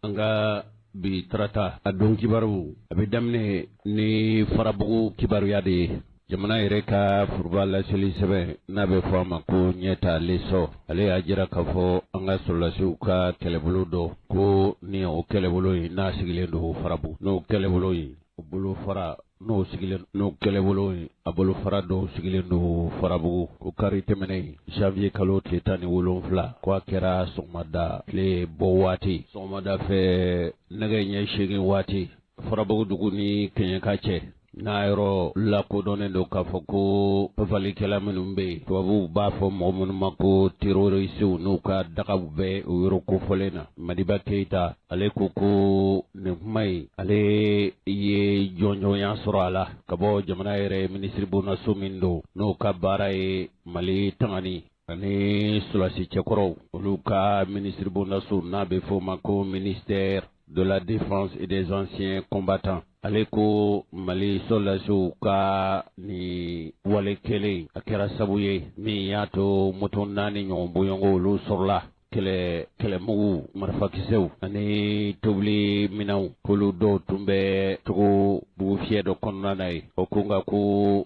An ka bi tarata a don kibaru a bɛ daminɛ ni Farabugu kibaruya de ye. Jamana yɛrɛ ka foroba laseli sɛbɛn n'a bɛ fɔ a ma ko Ɲɛta L'Essor, ale y'a jira k'a fɔ an ka sɔrɔdasiw ka kɛlɛbolo dɔ ko ni o kɛlɛbolo in n'a sigilen don Farabugu, n'o kɛlɛbolo in o bolofara n'o sigilen n'o kɛlɛbolo in a bolofara dɔw sigilen don Farabugu, ko kari tɛmɛnen janvier kalo tile 17, ko a kɛra sɔgɔmada tile bɔ waati, sɔgɔmada fɛ nɛgɛ ɲɛ 8 waati, Farabugu dugu ni Kɛɲɛka cɛ, n'a yɔrɔ lakodɔnnen don k'a fɔ ko papalikɛla minnu bɛ yen, tubabuw b'a fɔ mɔgɔ minnu ma ko terorisiw, n'u ka dagaw bɛ o yɔrɔ kofɔlen na. Madiba Keyita ale ko ko nin kuma in ale ye jɔnjɔnya sɔrɔ a la ka bɔ jamana yɛrɛ minisiri bondaso min don, n'o ka baara ye Mali tangani ani sɔrɔdasi cɛkɔrɔw, olu ka minisiri bondaso n'a bɛ fɔ o ma ko ministère de la défense et des anciens combattants. Ale ko Mali sɔrɔdasiw ka nin wale kelen a kɛra sabu ye min y'a to moto 4 ɲɔgɔn bɔɲɔgɔn olu sɔrɔla, kɛlɛ kɛlɛmugu, marifakisɛw ani tobili minɛnw, k'olu dɔw tun bɛ togo bugufiyɛ dɔ kɔnɔna na ye. O ko nka ko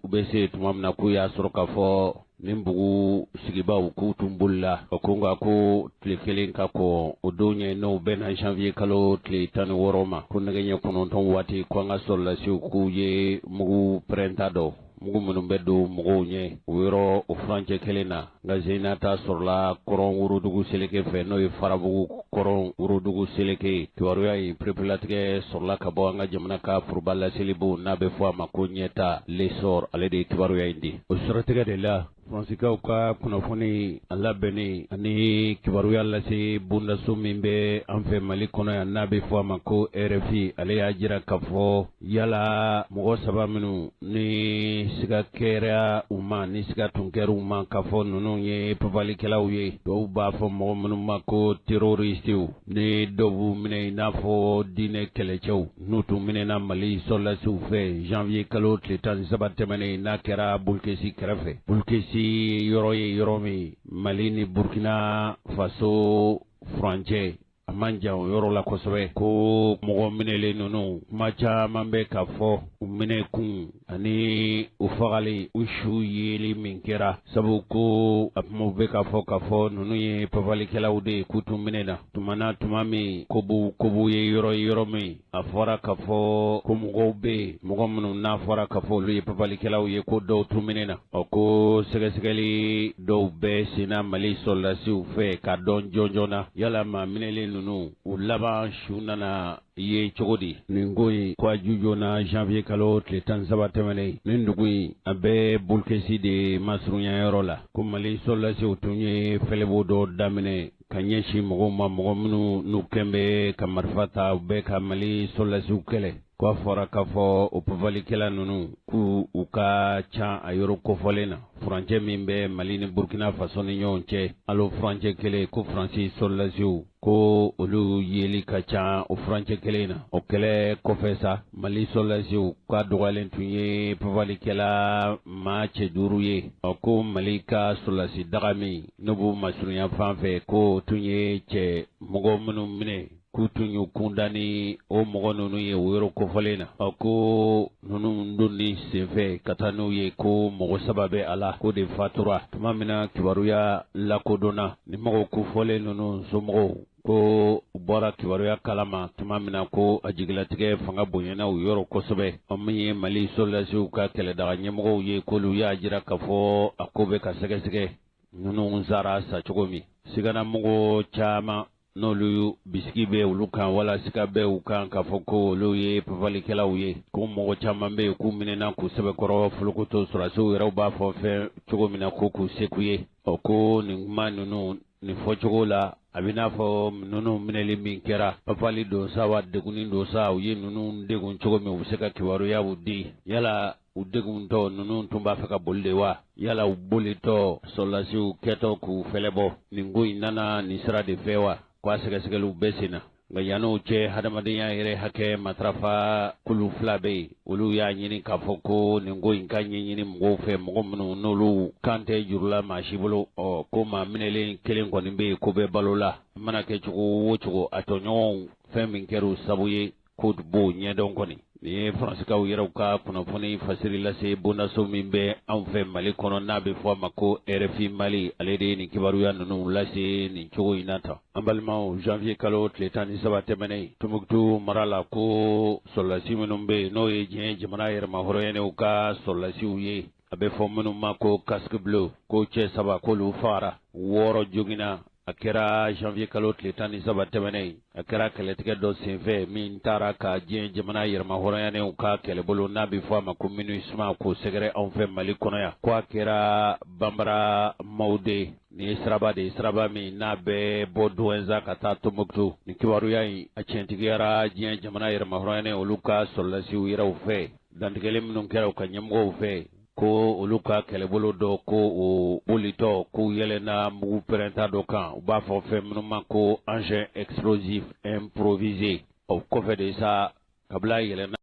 u bɛ se tuma min na, k'u y'a sɔrɔ k'a fɔ nin bugu sigibaw k'u tun bolila. O ko nka ko tile kelen ka kɔn o don ɲɛ, n'o bɛnna janvier kalo tile 16 ma, ko nɛgɛ ɲɛ 9 waati, ko an ka sɔrɔdasiw k'u ye mugu pɛrɛnta dɔ, mugu minnu bɛ don mɔgɔw ɲɛ, o yɔrɔ o furancɛ kelen na, nka Zenata sɔrɔla kɔrɔn worodugu seleke fɛ, n'o ye Farabugu kɔrɔn worodugu seleke ye. Kibaruya in pereperelatigɛ sɔrɔla ka bɔ an ka jamana ka foroba laselibon n'a bɛ fɔ a ma ko Ɲɛta L'Essor, ale de ye kibaruya in di. O siratigɛ de la, Faransikaw ka kunnafoni a labɛnnen ani kibaruya lase bondaso min bɛ an fɛ Mali kɔnɔ yan, n'a bɛ fɔ a ma ko RFI, ale y'a jira k'a fɔ yala mɔgɔ saba minnu ni siga kɛra u ma, ni siga tun kɛra u ma k'a fɔ ninnu ye papalikɛlaw ye, dɔw b'a fɔ mɔgɔ minnu ma ko terorisiw, ni dɔw b'u minɛ i n'a fɔ diinɛ kɛlɛcɛw, n'u tun minɛna Mali sɔrɔdasiw fɛ janvier kalo tile 13 tɛmɛnen, n'a kɛra Bulukesi kɛrɛfɛ. Bulukesi yɔrɔ ye yɔrɔ min Mali ni Burkina Faso furancɛ a man jan o yɔrɔ la kosɛbɛ. Ko mɔgɔ minɛlen ninnu, kuma caman bɛ ka fɔ u minɛ kun ani u fagali, u su yeli min kɛra, sabu ko a kumaw bɛ ka fɔ k'a fɔ ninnu ye papalikɛlaw de ye, k'u tun minɛna tuma na tuma min kobu ye yɔrɔ ye yɔrɔ min a fɔra k'a fɔ ko mɔgɔw bɛ yen, mɔgɔ minnu n'a fɔra k'a fɔ olu ye papalikɛlaw ye, ko dɔw tun minɛna. Ɔ ko sɛgɛsɛgɛli dɔw bɛ senna Mali sɔrɔdasiw fɛ ka dɔn jɔnjɔn na yala maa minɛlen ninnu u laban su nana ye cogo di. Nin ko in ko a ju joona janvier kalo tile 13 tɛmɛnen, nin dugu in a bɛ Bulukesi de masurunya yɔrɔ la, ko Mali sɔrɔdasiw tun ye fɛlɛbɔ dɔ daminɛ ka ɲɛsin mɔgɔw ma, mɔgɔ minnu n'u kɛn bɛ ka marifa ta, u bɛ ka Mali sɔrɔdasiw kɛlɛ. Ko a fɔra k'a fɔ o papalikɛla ninnu k'u u ka ca a yɔrɔ kofɔlen na, furancɛ min bɛ Mali ni Burkina Faso ni ɲɔgɔn cɛ, hali furancɛ kelen, ko Faransi sɔrɔdasiw ko olu yeli ka ca o furancɛ kelen na. O kɛlɛ kɔfɛ sa, Mali sɔrɔdasiw k'a dɔgɔyalen tun ye papalikɛla maa cɛ 5 ye. Ɔ ko Mali ka sɔrɔdasi daga min n'o b'u masurunya fan fɛ, ko tun ye cɛ mɔgɔ minnu minɛ, k'u tun y'u kunda ni o mɔgɔ ninnu ye o yɔrɔ kofɔlen na. Ɔ ko ninnu donni senfɛ ka taa n'u ye, ko mɔgɔ 3 bɛ a la k'o de fatura. Tuma min na kibaruya lakodɔnna, ni mɔgɔ kofɔlen ninnu somɔgɔw ko u bɔra kibaruya kalama tuma min na, ko a jigilatigɛ fanga bonyana u yɔrɔ kosɛbɛ. O min ye Mali sɔrɔdasiw ka kɛlɛdaga ɲɛmɔgɔw ye, k'olu y'a jira k'a fɔ a ko bɛ ka sɛgɛsɛgɛ, ninnu sara sa cogo min. Sigana mɔgɔ caman n'olu bisigi bɛ olu kan wala siga bɛ u kan k'a fɔ ko olu ye papalikɛlaw ye, ko mɔgɔ caman bɛ yen k'u minɛna k'u sɛbɛkɔrɔ folokoto, sɔrɔdasiw yɛrɛw b'a fɔ fɛn cogo min na ko k'u se k'u ye. Ɔ ko nin kuma ninnu nin fɔcogo la, a bɛ n'a fɔ ninnu minɛli min kɛra, papali don sa wa degunni don sa, u ye ninnu degun cogo min, u bɛ se ka kibaruyaw di. Yala u deguntɔ ninnu tun b'a fɛ ka boli de wa? Yala u bolitɔ sɔrɔdasiw kɛtɔ k'u fɛlɛbɔ, nin ko in nana nin sira de fɛ wa? Ko a sɛgɛsɛgɛliw bɛɛ sen na. Nka yann'o cɛ, hadamadenya yɛrɛ hakɛ matarafa kulu fila bɛ yen, olu y'a ɲini k'a fɔ ko nin ko in ka ɲɛɲini mɔgɔw fɛ, mɔgɔ minnu n'olu kan tɛ juru la maa si bolo. Ɔ ko maa minɛlen kelen kɔni bɛ yen ko bɛ balo la. A mana kɛ cogo o cogo, a tɔɲɔgɔnw fɛn min kɛra u sabu ye, ko b'o ɲɛdɔn kɔni. Nin ye Faransikaw yɛrɛw ka kunnafoni fasiri lase bondaso min bɛ anw fɛ Mali kɔnɔ, n'a bɛ fɔ a ma ko RFI Mali, ale de ye nin kibaruya ninnu lase nin cogo in na tan. An balimaw, janvier kalo tile 13 tɛmɛnen, Tumutu mara la, ko sɔrɔdasi minnu bɛ yen, n'o ye diɲɛ jamana yɛrɛmahɔrɔnyalenw ka sɔrɔdasiw ye, a bɛ fɔ minnu ma ko casque bleu, ko cɛ saba k'olu fagara, wɔɔrɔ joginna. A kɛra janvier kalo tile 13 tɛmɛnen, a kɛra kɛlɛtigɛ dɔ senfɛ min taara ka diɲɛ jamana yɛrɛmahɔrɔnyalenw ka kɛlɛbolo, n'a bɛ fɔ a ma ko MINUSMA, k'o sɛgɛrɛ anw fɛ Mali kɔnɔ yan. Ko a kɛra Banbara Mawude. Nin ye siraba de ye, siraba min n'a bɛ bɔ Douentza ka taa Tombouctou. Nin kibaruya in, a tiɲɛtigiyara diɲɛ jamana yɛrɛmahɔrɔnyalen olu ka sɔrɔdasiw yɛrɛw fɛ, dantigɛli minnu kɛra u ka ɲɛmɔgɔw fɛ, ko olu ka kɛlɛbolo dɔ ko o bolitɔ k'u yɛlɛnna mugu pɛrɛnta dɔ kan, u b'a fɔ fɛn minnu ma ko engin explosif improvisé. O kɔfɛ de sa, kabila yɛlɛnna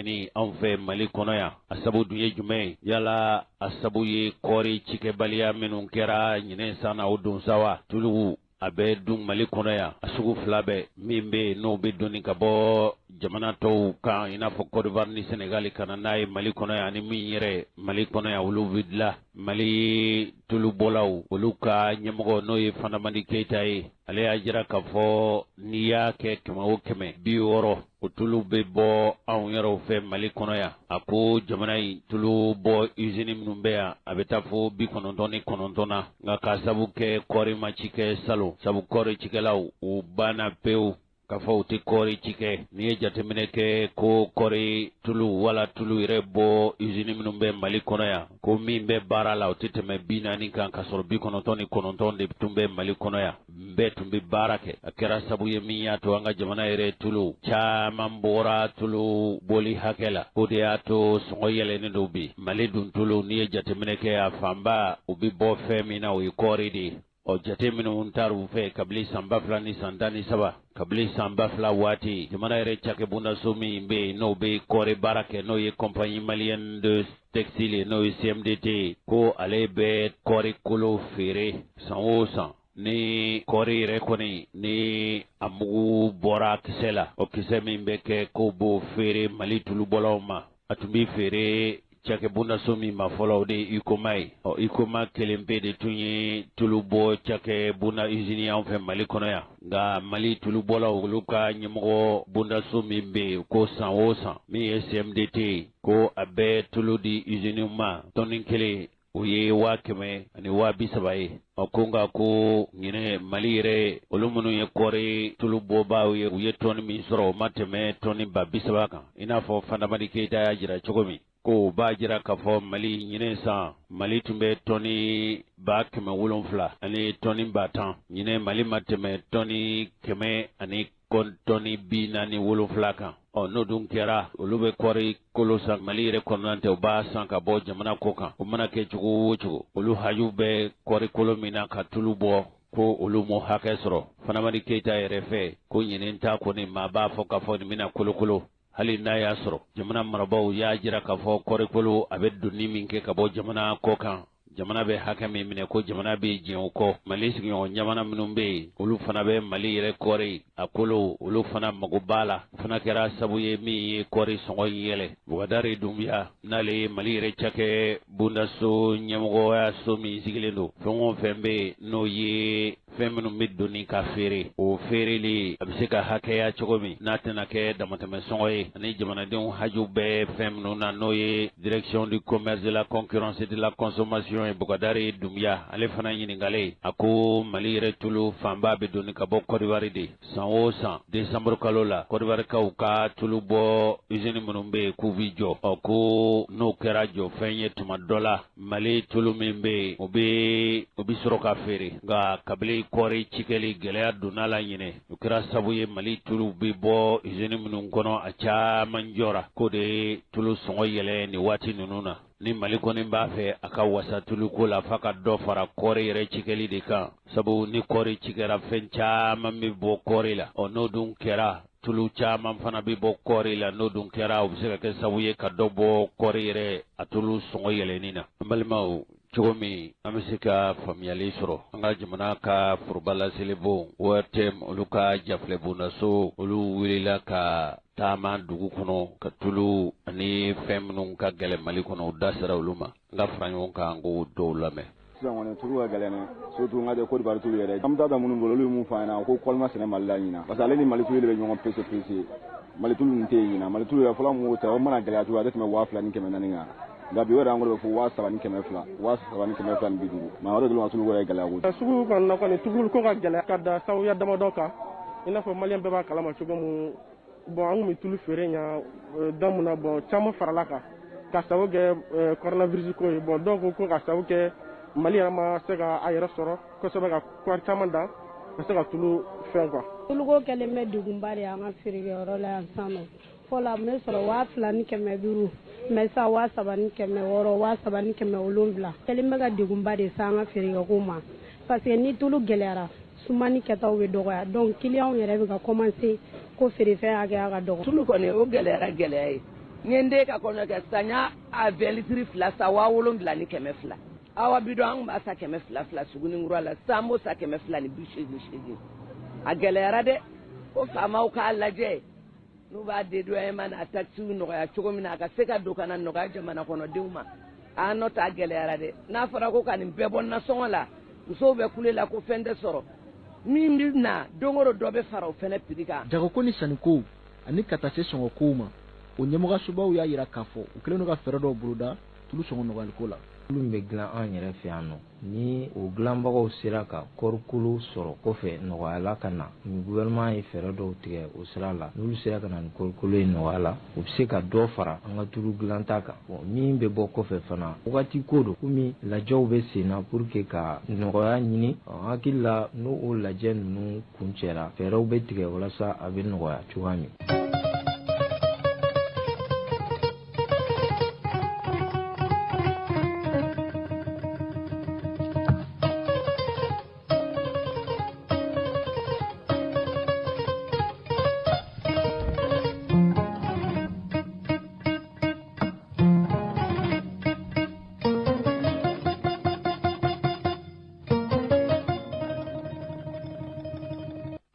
ni anw fɛ Mali kɔnɔ yan. A sabu dun ye jumɛn ye? Yala a sabu ye kɔɔri cikɛbaliya minnu kɛra ɲinɛ san na, o don sa wa? Tulu a bɛ dun Mali kɔnɔ yan, a sugu fila bɛɛ min bɛ yen, n'o bɛ donni ka bɔ jamana tɔw kan, i n'a fɔ Côte d'Ivoire ni Sénégal, ka na n'a ye Mali kɔnɔ yan, ani min yɛrɛ Mali kɔnɔ yan, olu bɛ dilan. Mali tulubɔlaw olu ka ɲɛmɔgɔ, n'o ye Fanamadi Keyita ye, ale y'a jira k'a fɔ n'i y'a kɛ kɛmɛ o kɛmɛ, 60 o tulu bɛ bɔ anw yɛrɛw fɛ Mali kɔnɔ yan. A ko jamana in tulu bɔ usine minnu bɛ yan, a bɛ taa fo 99 na, nka k'a sabu kɛ kɔɔri ma ci kɛ salon, sabu kɔɔri cikɛlaw u banna pewu k'a fɔ u tɛ kɔɔri ci kɛ. N'i ye jateminɛ kɛ ko kɔɔri tulu wala tulu yɛrɛ bɔ usine minnu bɛ Mali kɔnɔ yan, ko min bɛ baara la, o tɛ tɛmɛ 40 kan, k'a sɔrɔ 99 de tun bɛ Mali kɔnɔ yan, bɛɛ tun bɛ baara kɛ. A kɛra sabu ye min y'a to an ka jamana yɛrɛ tulu caman bɔra tulu bɔli hakɛ la, o de y'a to sɔngɔ yɛlɛnnen don bi. Mali dun tulu, n'i ye jateminɛ kɛ, a fanba u bɛ bɔ fɛn min na, o ye kɔɔri de ye. Ɔ jate minnu taar'u fɛ kabini san 2013, kabini san 2000 waati, jamana yɛrɛ cakɛbondaso min bɛ yen, n'o bɛ kɔɔri baara kɛ, n'o ye Compagnie malienne de textile, n'o ye CMDT, ko ale bɛ kɔɔri kolo feere san o san. Ni kɔɔri yɛrɛ kɔni ni a mugu bɔra kisɛ la, o kisɛ min bɛ kɛ, k'o b'o feere Mali tulubɔlaw ma. A tun bɛ feere cakɛbondaso min ma fɔlɔ, o de ye Huicoma ye. Ɔ Huicoma kelen pe de tun ye tulu bɔ cakɛbonda usine anw fɛ Mali kɔnɔ yan. Nka Mali tulubɔlaw olu ka ɲɛmɔgɔ bondaso min bɛ yen, ko san o san, min ye CMDT ye, ko a bɛ tulu di usine ma tɔni kelen, o ye 130,000 ye. Ɔ ko nka ko ɲinɛ Mali yɛrɛ, olu minnu ye kɔɔri tulu bɔbaaw ye, u ye tɔni min sɔrɔ, o ma tɛmɛ tɔni 30,000 kan, i n'a fɔ Fanamadi Keyita y'a jira cogo min, ko o b'a jira k'a fɔ Mali ɲinɛ san, Mali tun bɛ tɔni 700,000 ani tɔni 10,000, ɲinɛ Mali ma tɛmɛ tɔni kɛmɛ ani tɔni 47 kan. Ɔ n'o dun kɛra, olu bɛ kɔɔri kolo san Mali yɛrɛ kɔnɔna tɛ, u b'a san ka bɔ jamana kɔ kan. O mana kɛ cogo o cogo, olu haju bɛ kɔɔri kolo min na ka tulu bɔ, ko olu m'o hakɛ sɔrɔ. Fanamadi Keyita yɛrɛ fɛ, ko ɲinɛ ta kɔni, maa b'a fɔ k'a fɔ nin bɛna kolokolo, hali n'a y'a sɔrɔ jamana marabaaw y'a jira k'a fɔ kɔɔrikolo a bɛ donni min kɛ ka bɔ jamana kɔ kan, jamana bɛ hakɛ min minɛ, ko jamana bɛ jɛn o kɔ. Mali sigiɲɔgɔn jamana minnu bɛ yen, olu fana bɛ Mali yɛrɛ kɔɔri a kolo, olu fana mago b'a la. O fana kɛra sabu ye min ye kɔɔri sɔngɔ in yɛlɛ. Bubakari Dunbiya, n'ale ye Mali yɛrɛ cakɛ bondaso ɲɛmɔgɔyaso min sigilen don, fɛn o fɛn bɛ yen, n'o ye fɛn minnu bɛ donni ka feere, o feereli a bɛ se ka hakɛya cogo min n'a tɛna kɛ damatɛmɛ sɔngɔ ye, ani jamanadenw haju bɛ fɛn minnu na, n'o ye Direction du commerce, de la concurrence et de la consommation ye, Bukadari Dunbiya, ale fana ɲininkalen, a ko Mali yɛrɛ tulu fanba bɛ donni ka bɔ Côte d'Ivoire de. San o san décembre kalo la, Côte d'Ivoirekaw ka tulu bɔ usine minnu bɛ yen, k'u bɛ jɔ. Ɔ ko n'o kɛra jɔfɛn ye tuma dɔ la, Mali tulu min bɛ yen, o bɛ sɔrɔ ka feere. Nka kabini kɔɔri cikɛli gɛlɛya donna la ɲinɛ, o kɛra sabu ye Mali tuluw bɛ bɔ usine minnu kɔnɔ, a caman jɔra, k'o de ye tulu sɔngɔ yɛlɛ nin waati ninnu na. Ni Mali kɔni b'a fɛ a ka wasa tuluko la, f'a ka dɔ fara kɔɔri yɛrɛ cikɛli de kan, sabu ni kɔɔri cikɛra, fɛn caman bɛ bɔ kɔɔri la. Ɔ, n'o dun kɛra, tulu caman fana bɛ bɔ kɔɔri la. N'o dun kɛra, o bɛ se ka kɛ sababu ye ka dɔ bɔ kɔɔri yɛrɛ a tulu sɔngɔ yɛlɛnni na. An balimaw, cogo min an bɛ se ka faamuyali sɔrɔ, an ka jamana ka foroba laselibon ORTM, olu ka jafilɛbondaso, olu wulila ka taama dugu kɔnɔ ka tulu ani fɛn minnu ka gɛlɛn Mali kɔnɔ, u da sera olu ma. N ka fara ɲɔgɔn kan k'o dɔw lamɛn. Sisan kɔni, tulu ka gɛlɛn dɛ, surtout n ka jɛ Côte d'Ivoire tulu yɛrɛ. An bɛ taa ta minnu bolo, olu ye mun fɔ an ɲɛna ko kɔli ma sɛnɛ Mali la ɲinan, parce que ale ni Mali tulu de bɛ ɲɔgɔn pese pese. Mali tulu ninnu tɛ yen ɲinan. Mali tulu yɛrɛ fɔlɔ, mun ta o mana gɛlɛya cogo, a tɛ tɛmɛ 2400 kan, nka bi o yɛrɛ an bɛ fo 3200, 3250. Mais o de kɛlen ka tulu yɛrɛ gɛlɛya kojugu. Sugu kɔnɔna kɔni, tulu ko ka gɛlɛn ka da sababuya damadɔ kan. I n'a fɔ Maliyɛn bɛɛ b'a kalama cogo min, bon, an kun bɛ tulu feere ɲa da mun na, bon, caman farala kan ka sababu kɛ coronavirus ko ye. Bon, dɔw ko ko ka sababu kɛ Mali yɛrɛ ma se ka a yɛrɛ sɔrɔ kosɛbɛ ka kɔɔri caman dan ka se ka tulu fɛn quoi. Tuluko kɛlen bɛ degunba de ye an ka feerekɛyɔrɔ la yan sisan nɔ. Fɔlɔ, a tun bɛ sɔrɔ 2500, mais sisan 3600, 3700. Kɛlen bɛ ka degunba de s'an ka feerekɛko ma, parce que ni tulu gɛlɛyara, sumani kɛtaw bɛ dɔgɔya, donc clients yɛrɛ bɛ ka commencer ko feerefɛn hakɛya ka dɔgɔ. Tulu kɔni, o gɛlɛyara, gɛlɛya ye. N ye n den ka kɔɲɔ kɛ sisan, n y'a a 20 litres fila san 7200. Awa, bidon, an tun b'a san 200 2 Suguninkura la, sisan an b'o san 288. A gɛlɛyara dɛ. Ko faamaw k'a lajɛ n'u b'a dédouanement n'a taxes nɔgɔya cogo min na, a ka se ka don ka na nɔgɔya jamana kɔnɔdenw ma. A n'o tɛ, a gɛlɛyara dɛ. N'a fɔra ko ka nin bɛɛ bɔ nasɔngɔ la, musow bɛ kule la ko fɛn tɛ sɔrɔ. Min bɛ na don o don, dɔ bɛ fara o fɛnɛ prix kan. Jagoko ni sannikow ani ka taa se sɔngɔkow ma, o ɲɛmɔgɔsobaw y'a jira k'a fɔ u kɛlen don ka fɛɛrɛ dɔw boloda tulu sɔngɔ nɔgɔyaliko la. Tulu min bɛ dilan an yɛrɛ fɛ yan nɔ, ni o dilanbagaw sera ka kɔɔrikolo sɔrɔ kɔfɛ nɔgɔya la ka na ni gouvernement ye fɛɛrɛ dɔw tigɛ o sira la, n'olu sera ka na ni kɔɔrikolo ye nɔgɔya la, u bɛ se ka dɔ fara an ka tulu dilanta kan. Bon, min bɛ bɔ kɔfɛ fana, wagati ko don, komi lajɛw bɛ sen na pour que ka nɔgɔya ɲini. An hakili la, n'o o lajɛ ninnu kuncɛra, fɛɛrɛw bɛ tigɛ walasa a bɛ nɔgɔya cogoya min.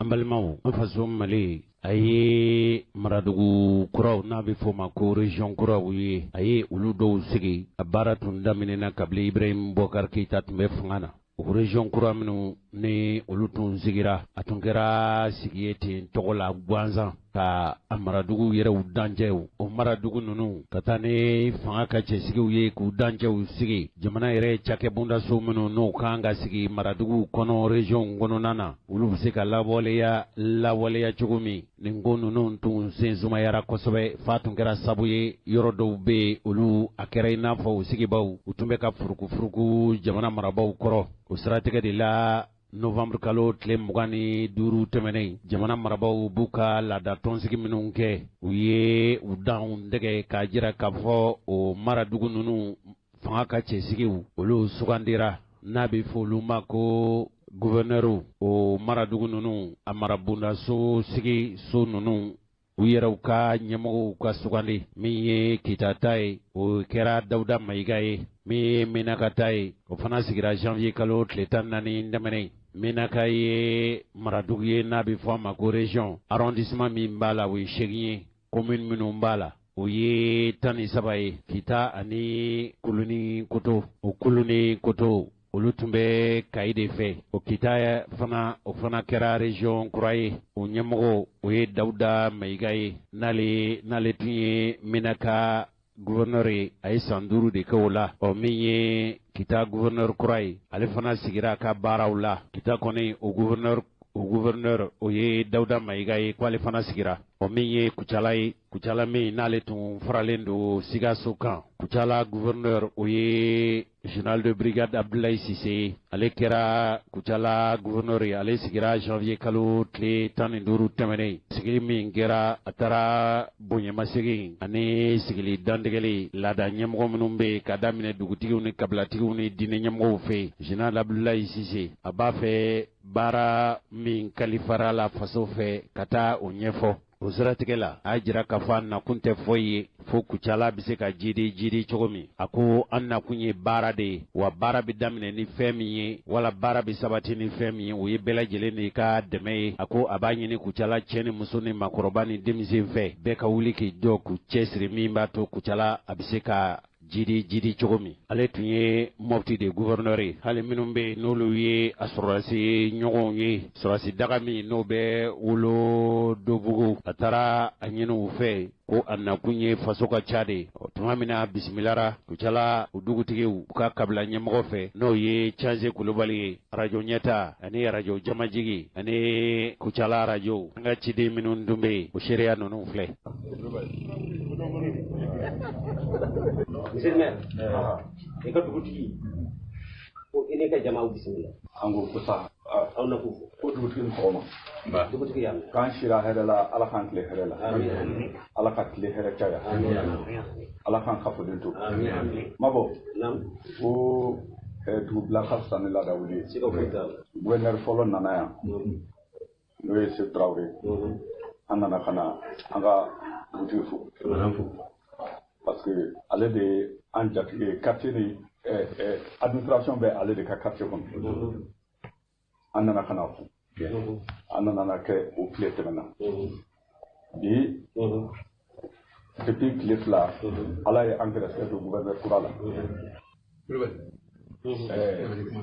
An balimaw, an faso Mali, a ye maradugu kuraw, n'a bɛ f'o ma ko région kuraw ye, a ye olu dɔw sigi. A baara tun daminɛna kabini Ibrahim Boubacar Keïta tun bɛ fanga na. O région kura minnu ni olu tun sigira, a tun kɛra sigi ye ten tɔgɔ la gansan, ka a maradugu yɛrɛw dancɛw, o maradugu ninnu ka taa ni fanga ka cɛsigiw ye k'u dancɛw sigi. Jamana yɛrɛ cakɛbondaso minnu n'o kan ka sigi maraduguw kɔnɔ, région kɔnɔna na, olu bɛ se ka lawaleya lawaleya cogo min, nin ko ninnu tun sen sumayara kosɛbɛ, f'a tun kɛra sabu ye yɔrɔ dɔw bɛ yen, olu a kɛra i n'a fɔ u sigibaw, u tun bɛ ka furukufuruku jamana marabaaw kɔrɔ. O siratigɛ de la, novembre kalo tile 25 tɛmɛnen, jamana marabaaw b'u ka laada tɔnsigi minnu kɛ, u ye u danw dɛgɛ k'a jira k'a fɔ o maradugu ninnu fanga ka cɛsigiw, olu sugandira, n'a bɛ fɔ olu ma ko gouverneur. O maradugu ninnu, a marabondaso sigi so ninnu, u yɛrɛw ka ɲɛmɔgɔw ka sugandi. Min ye Kita ta ye, o kɛra Dawuda Mayiga ye. Min ye Menaka ta ye, o fana sigira janvier kalo tile 14 tɛmɛnen. Menaka ye maradugu ye n'a bɛ fɔ a ma ko région. Arrondissement min b'a la, o ye 8 ye. Commune minnu b'a la, o ye 13 ye. Kita ani Kuluni Koto, o Kuluni Koto, olu tun bɛ Kayi de fɛ. O Kita fana, o fana kɛra région kura ye. O ɲɛmɔgɔ, o ye Dawuda Mayiga ye, n'ale tun ye Menaka gouverneur ye. A ye san 5 de kɛ o la. Ɔ, min ye Kita gouverneur kura ye, ale fana sigira a ka baaraw la. Kita kɔni, o gouverneur, o O gouverneur o ye Dawuda Mayiga ye, k'ale fana sigira. O min ye Kucala ye, Kucala min n'ale tun faralen don Sikaso kan, Kucala gouverneur o ye général de brigade Abdoulaye Cissé. Ale kɛra Kucala gouverneur ye, ale sigira janvier kalo tile 15 tɛmɛnen. Sigili min kɛra, a taara bonyamasegin ani sigili dantigɛli laada ɲɛmɔgɔ minnu bɛ yen, ka daminɛ dugutigiw ni kabilatigiw ni diinɛ ɲɛmɔgɔw fɛ yen. Général Abdoulaye Cissé, a b'a fɛ baara min kalifara la faso fɛ, ka taa o ɲɛfɔ. O siratigɛ la, a y'a jira k'a fɔ a nakun tɛ foyi ye fo Kucala bɛ se ka jidi jidi cogo min. A ko an nakun ye baara de ye, wa baara bɛ daminɛ ni fɛn min ye, wala baara bɛ sabati ni fɛn min ye, o ye bɛɛ lajɛlen de ka dɛmɛ ye. A ko a b'a ɲini Kucala cɛ ni muso ni maakɔrɔba ni denmisɛn fɛ, bɛɛ ka wuli k'i jɔ k'u cɛsiri, min b'a to Kucala a bɛ se ka jidi jidi cogo min. Ale tun ye Mɔpti de gouverneur ye. Hali minnu bɛ yen n'olu ye a sɔrɔdasi ɲɔgɔnw ye, sɔrɔdasi daga min n'o bɛ Wolodobugu, a taara a ɲini u fɛ ko a nakun ye faso ka ca de. Tuma min na bisimilara Kucala u dugutigiw, u ka kabila ɲɛmɔgɔ fɛ, n'o ye Canze Kulubali ye, arajo ɲɛta ani arajo jamajigi ani Kucala arajo, an ka ciden minnu dun bɛ yen, o seereya ninnu filɛ. Monsieur le maire, i ka dugutigi ko i n'i ka jama bisimila. An ko ko sa. Aw na k'u fo. Ko dugutigi ni sɔgɔma. Dugutigi y'a mɛn. K'an sira hɛrɛ la, Ala k'an tile hɛrɛ la. Ala ka tile hɛrɛ caya. Ala k'an kafolen to. Mabɔ. Ko dugubila ka fisa ni laada wuli ye. Siga foyi t'a la. Gouverneur fɔlɔ nana yan. N'o ye Seku Tarawele. An nana ka na an ka dugutigi fo. Parce que ale de ye an jatigi ye, quartier ni administration bɛ ale de ka quartier kɔnɔ. An nana ka na fo. An nana kɛ o tile tɛmɛna. Bi depuis tile 2, Ala ye an gɛrɛsɛgɛ don gouverneur kura la.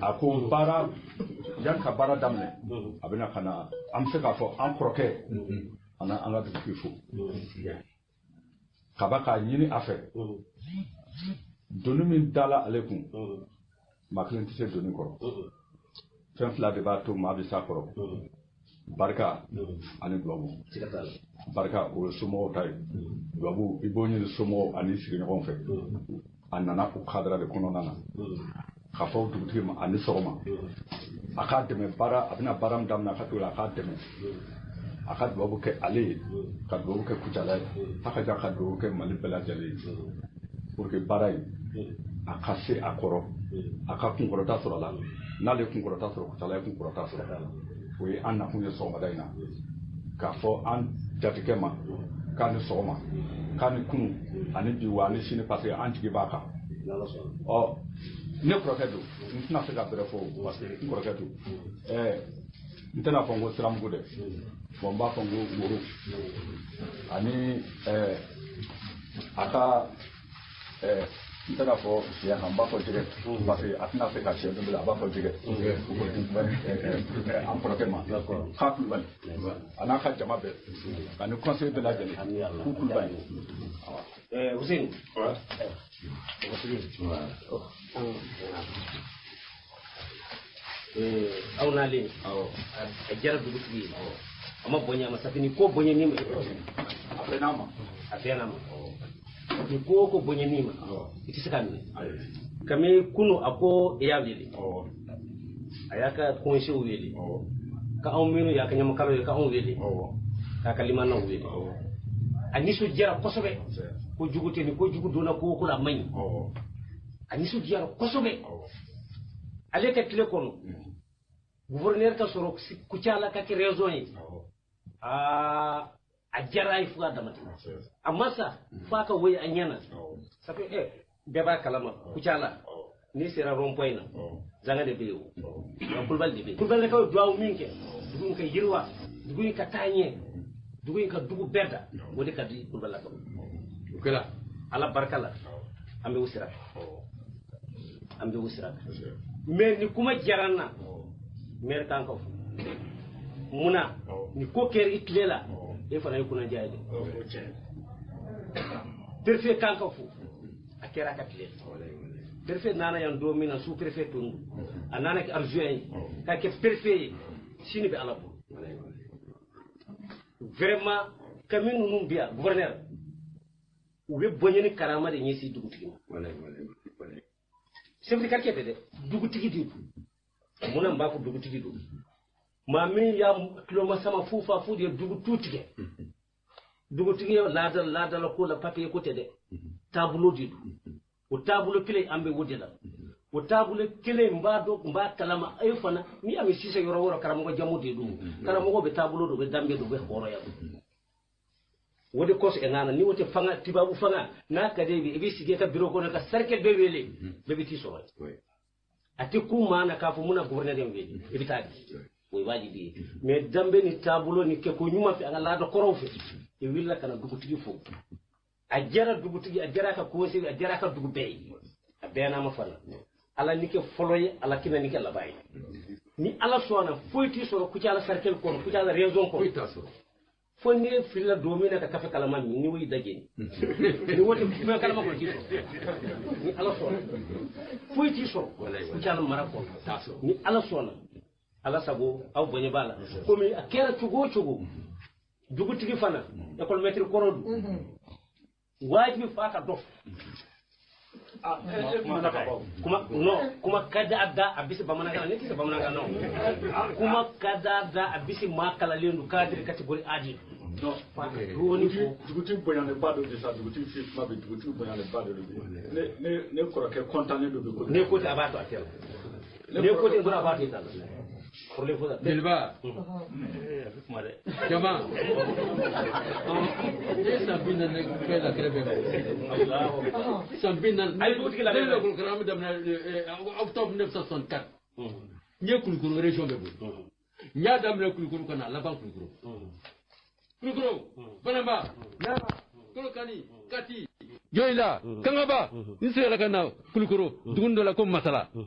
A ko baara yan ka baara daminɛ, a bɛna ka na, an bɛ se k'a fɔ an kɔrɔkɛ an an ka dugutigi fo. Kaba k'a ɲini a fɛ, doni min dala ale kun, maa kelen tɛ se doni kɔrɔ. Fɛn 2 de b'a to maa bɛ s'a kɔrɔ: barika ani dubabu. Barika o ye somɔgɔw ta ye, dubabu i b'o ɲini somɔgɔw ani sigiɲɔgɔnw fɛ. A nana o kadara de kɔnɔna na k'a fɔ dugutigi ma ani sɔgɔma, a k'a dɛmɛ baara, a bɛna baara min daminɛ a ka t'o la, a k'a dɛmɛ, a ka dubabu kɛ ale ye, ka dubabu kɛ Kucala ye, a ka ja ka dubabu kɛ Mali bɛɛ lajɛlen ye, pour que baara in a ka se a kɔrɔ, a ka kunkɔrɔta sɔrɔ a la. N'ale ye kunkɔrɔta sɔrɔ, Kucala ye kunkɔrɔta sɔrɔ. O ye an nakun ye sɔgɔmada in na, k'a fɔ an jatigikɛ ma k'a ni sɔgɔma, k'a ni kunu ani bi wa ani sini, parce que an jigi b'a kan. Ɔ ne kɔrɔkɛ don, n tɛna se ka bɛrɛ fɔ parce que n kɔrɔkɛ don. N tɛna fɔ n ko siramugu dɛ, bon n b'a fɔ n ko woro ani a ka n tɛna fɔ sɛ kan, n b'a fɔ jɛgɛ, parce que a tɛna se ka sɛ dun bilen, a b'a fɔ jɛgɛ. An kɔrɔkɛ ma k'a Kulubali a n'a ka jama bɛɛ ani conseil bɛɛ lajɛlen k'u Kulubali. Hussein. Aw n'ale a diyara dugutigi ye, a ma bonya, a ma safi ni ko bonya ni ma, a bɛn'a ma, a bɛn'a ma. Ni ko ko bonya ni ma, i tɛ se k'a minɛ. Kami kunu a ko i y'a wele, a y'a ka conseil wele, ka anw minnu y'a ka ɲamakalaw ye, ka anw wele, k'a ka limanaw wele. A nisɔndiyara kosɛbɛ, ko jugu tɛ ni ko jugu donna ko o ko la a man ɲi. A nisɔndiyara kosɛbɛ. Ale ka tile kɔnɔ, gouverneur ka sɔrɔ Kucala ka kɛ raison ye, aa a diyara a ye fo k'a dama tɛmɛ. A ma sa f'a ka woye a ɲɛ na. Ça fait bɛɛ b'a kalama Kucala n'i sera rond point na, zanga de bɛ yen, o nka Kulubali de bɛ yen. Kulubalilakaw ye duwawu min kɛ, dugu in ka yiriwa, dugu in ka taa ɲɛ, dugu in ka dugu bɛɛ da, o de ka di Kulubalilakaw. O kɛra Ala barika la, an bɛ o sira kan, an bɛ o sira kan. Mais ni kuma diyara n na, maire kan ka fo munna ni ko kɛra i tile la, e fana ye kunnadiya ye dɛ. Préfet kan ka fo, a kɛra a ka tile la. Préfet nana yan don min na, sous préfet tun don, a nana kɛ adjoint ye, k'a kɛ préfet ye, sini bɛ Ala bolo. Vraiment kami ninnu bɛ yan gouverneur u bɛ bonya ni karama de ɲɛsin dugutigi ma. Chef de quartier tɛ dɛ, dugutigi de don. Munna n b'a fɔ dugutigi don? Maa min y'a tuloma sama fu fa fu de ye dugu tu tigɛ. Dugutigi ye laadala ko la papier ko tɛ dɛ, taabolo de don. O taabolo kelen an bɛ o de la. O taabolo kelen n b'a dɔn n b'a kalama e fana n'i y'a mɛn sisan yɔrɔ o yɔrɔ karamɔgɔ jamu de don. Karamɔgɔ bɛ taabolo don, u bɛ danbe don, u bɛ hɔrɔnya don. O de kosɔn nana ni o tɛ fanga tubabu fanga n'a ka di i bɛ sigi i ka bureau kɔnɔ ka cercle bɛɛ wele bɛɛ bɛ t'i sɔrɔ yen. A tɛ ku maa na k'a fɔ mun na gouverneur in wele i bɛ taa di o ye wajibi ye. Mais danbe ni taabolo ni kɛko ɲuman fɛ an ka laada kɔrɔw fɛ i wulila ka na dugutigi fo. A diyara dugutigi, a diyara a ka conseil, a diyara a ka dugu bɛɛ ye. A bɛɛ n'a ma fana. Ala ni kɛ fɔlɔ ye, Ala kina ni kɛ laban ye. Ni Ala sɔnna foyi t'i sɔrɔ Kucala cercle kɔnɔ, Kucala région kɔnɔ. Foyi t'a sɔrɔ. Fo n'i ye filila don min na ka kafe kalama min, ni o y'i da jeni. Ni o tɛ fɛn kalama kɔnɔ t'i sɔrɔ. Ni Ala sɔnna foyi t'i sɔrɔ Kucala mara kɔnɔ. Ni Ala sɔnna, Ala sago aw bonya b'a la. Komi a kɛra cogo o cogo, dugutigi fana école maître kɔrɔ don. Wajibi f'a ka dɔ fɔ. Kuma non, kuma ka di a da a bɛ se bamanankan na, ne tɛ se bamanankan na o. Kuma ka di a da a bɛ se maa kalanlen don cadre catégorie A de don. Dɔɔni fɔ. Dugutigi bonyanenba dɔ de sa, dugutigi fi kuma bɛ dugutigi bonyanenba dɔ de bɛ. Ne kɔrɔkɛ kɔntannen dɔ bɛ ko. Ne ko ten a b'a to a tɛ la. Ne ko ten dɔrɔn a b'a to i ta la. Problème foyi t'a la. Jeliba. A bɛ kuma dɛ. Jama. E san 40 kɛ la kɛrɛfɛ. San 40. A ye dugutigi labɛn. Ne bɛ kulukoro daminɛ octobre 1964. N ye Kulukoro région bɛɛ boli. N y'a daminɛ Kulukoro ka na laban Kulukoro. Kulukoro, Banamba, Ɲara, Kolokani, Kati, Joyila, Kangaba, n seginna ka na Kulukoro dugu dɔ la ko Masala. N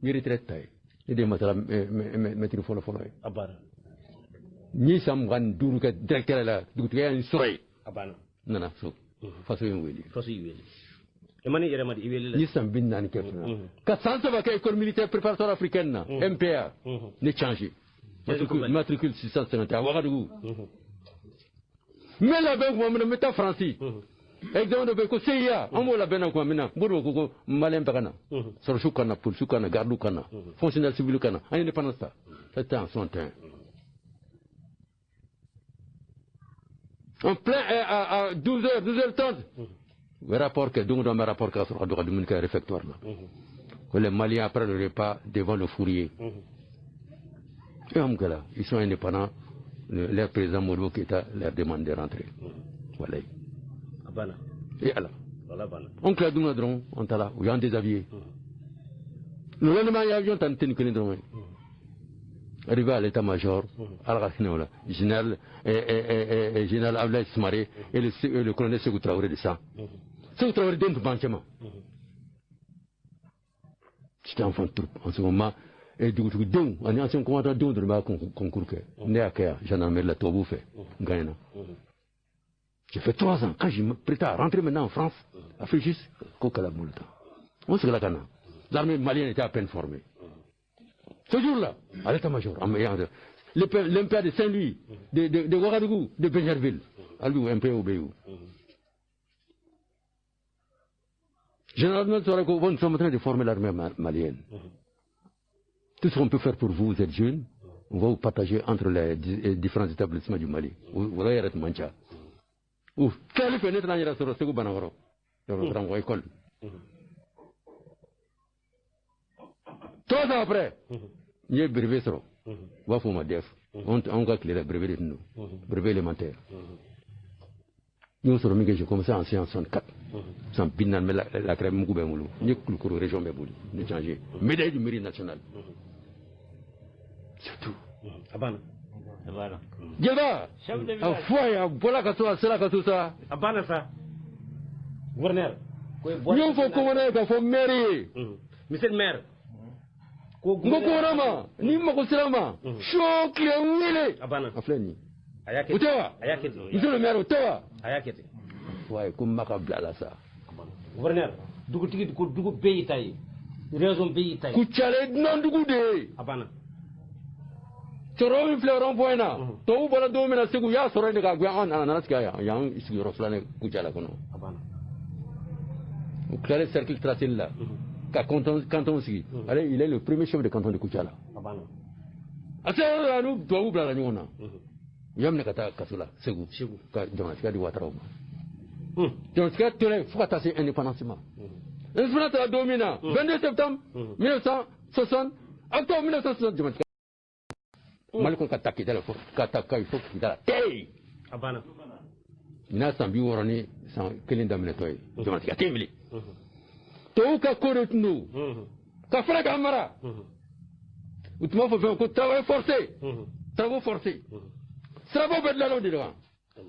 ye retraite ta yen. Ne de ye Masala mɛtiri fɔlɔ fɔlɔ ye. A banna. N ye san 25 kɛ directeur la, dugutigiya ye n sɔrɔ yen. A banna. N nana so. Faso ye n wele. Faso y'i wele. I ma ne yɛrɛ ma di i wele la. N ye san 40 kɛ fana. Ka san 3 kɛ école militaire préparatoire africaine na. MPA. Ne changé. Matricule 651 Ouagadougou. N bɛ labɛn tuma min na n bɛ taa Faransi. Examen dɔ bɛ yen ko CIA an b'o labɛn na tuma min na n b'o de ko malien bɛɛ ka na. Sɔrɔsiw ka na, polisiw ka na, gardiw ka na, fonctionnaire civil ka na, an ye indépendance ta. C'était en 61. En plein à 12h, 12h30. Le rapport que donc dans ma rapport ka sɔrɔ ka don ka dumuni kɛ réfectoire la. Que les Maliens après le repas devant le fourrier. Et en là, ils sont indépendants. Leur président Modibo Keïta leur demande de rentrer. Voilà. Abana. Et alors. Voilà, bana. On tila dumuni dɔrɔn, on taara, u y'an déshabillé. Le lendemain, il y a avion tan tɛ kelen dɔrɔn ye. Arrivé à l'état-major, Ala ka hinɛ o la, général Abdoulaye Soumaré et le colonel Sékou Traoré de sang. Sékou Traoré den tun b'an cɛma. J'étais enfant de troupe en ce moment. Et dugutigidenw ani ancien commandant denw dɔrɔn b'a concours kɛ. Ne y'a kɛ yan gendarmerie la tubabuw fɛ, n gagnera. J'ai fait 3 ans. Quand je me prêtais à rentrer maintenant en France, à Fréjus, ko kɛla bolo tan. On seginna ka na. L'armée malienne était à peine formée. Ce jour-là, à l'état-major, l'MPA de Saint-Louis, de Ouagadougou, de Bingerville, à lui, MPA au BU. Généralement, nous sommes en train de former l'armée malienne. Tout ce qu'on peut faire pour vous, vous êtes jeunes, on va vous partager entre les différents établissements du Mali. Vous allez être mancha. Ou quelle fenêtre n'a pas sɔrɔ Segu Banakɔrɔ, karamɔgɔ école. 3 ans après, n ye brevet sɔrɔ. U b'a fɔ o ma DEF. Anw ka tile la brevet de tun don. Brevet élémentaire. N y'o sɔrɔ min kɛ, j'ai commencé en 64. San 40 bɛ la crème mugu bɛ n bolo. N ye Kulukoro région bɛɛ boli. N ye changé. Médaille du mérite national. C'est tout. A banna. Jeliba, a fɔ a ye, a bɔra ka so, a sera ka so sa. A banna sa. Gouverneur. N y'o fɔ commandant ye k'a fɔ maire ye. Monsieur le maire. N ko commandant ma, n'i mago sera n ma, su o tile n wele. A banna. A filɛ nin ye. A y'a kɛ O tɛ wa? A y'a kɛ ten. Monsieur le maire, o tɛ wa? A y'a kɛ ten. A fɔ a ye ko n ma ka bila la sa. Gouverneur, dugutigi ko dugu bɛɛ y'i ta ye. Région bɛɛ y'i ta ye. Kucala ye dunandugu de ye. A banna. Cɛkɔrɔba min filɛ rond point na, tubabu bɔra don min na Segu, u y'a sɔrɔ yen de k'a gɛn, an nana sigi yan, yan sigiyɔrɔ filanan Kucala kɔnɔ. U tilalen cercle tracé la ka canton sigi. Ale, il est le premier chef de canton de Kucala. A sera yɔrɔ la, n'u tubabuw bilala ɲɔgɔn na, u y'a minɛ ka taa kaso la Segu, ka jamanatigiya di Wataraw ma. Jamanatigiya tora yen fo ka taa se indépendance ma. Indépendance taara don min na, 22 septembre 1960, octobre 1960, jamanatigiya Mali kɔnɔ ka taa Kidali, fo ka taa Kayi fo Kidali tɛ. A banna. Nin san 61 daminɛtɔ ye, jamanatigiya tɛ yen bilen. Tubabuw ka ko de tun don ka fara k'an mara. U tun b'a fɔ fɛn ko travail forcé, travaux forcés. Sirabaw bɛ dilan o de kan,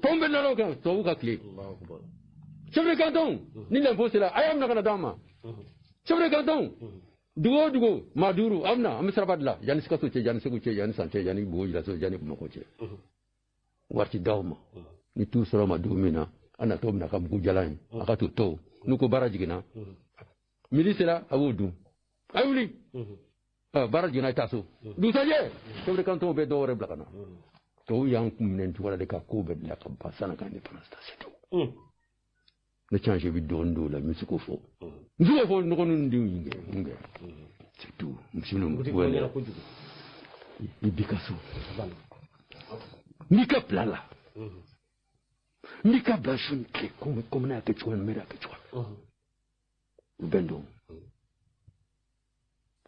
pont bɛ dilan o kan, tubabuw ka tile. Chef de canton, ni l'impôt sera, a y'a minɛ ka na d'an ma. Chef de canton, dugu o dugu maa duuru, an bɛna an bɛ siraba dilan yanni Sikaso cɛ, yanni Segu cɛ, yanni San cɛ, yanni Bobo Julaso, yanni Bamakɔ cɛ. Wari ti d'aw ma. Ni t'u sɔrɔ ma dugu min na, an natɔ bɛna ka mugu jalan ye, a ka t'o tɔw. N'u ko baara jiginna, midi sera, a b'o dun. A ye wuli. Baara jiginna, a ye taa so. Dugusajɛ, chef de canton bɛ dɔw wɛrɛ bila ka na. Tubabu y'an kun minɛ cogo la de ka ko bɛɛ dilan ka ban sanni ka indépendance ta, c'est tout. Ne change bɛ dɔɔnin dɔw la, n bɛ se k'o fɔ. N bɛ se k'o fɔ n dɔgɔninw denw ye n kɛ. C'est tout. Misi ninnu wele. I b'i ka so. N b'i ka bila la. N b'i ka bila su ni tile komi ne y'a kɛ cogo min, n bɛ kɛ cogo min. U bɛ n dɔn.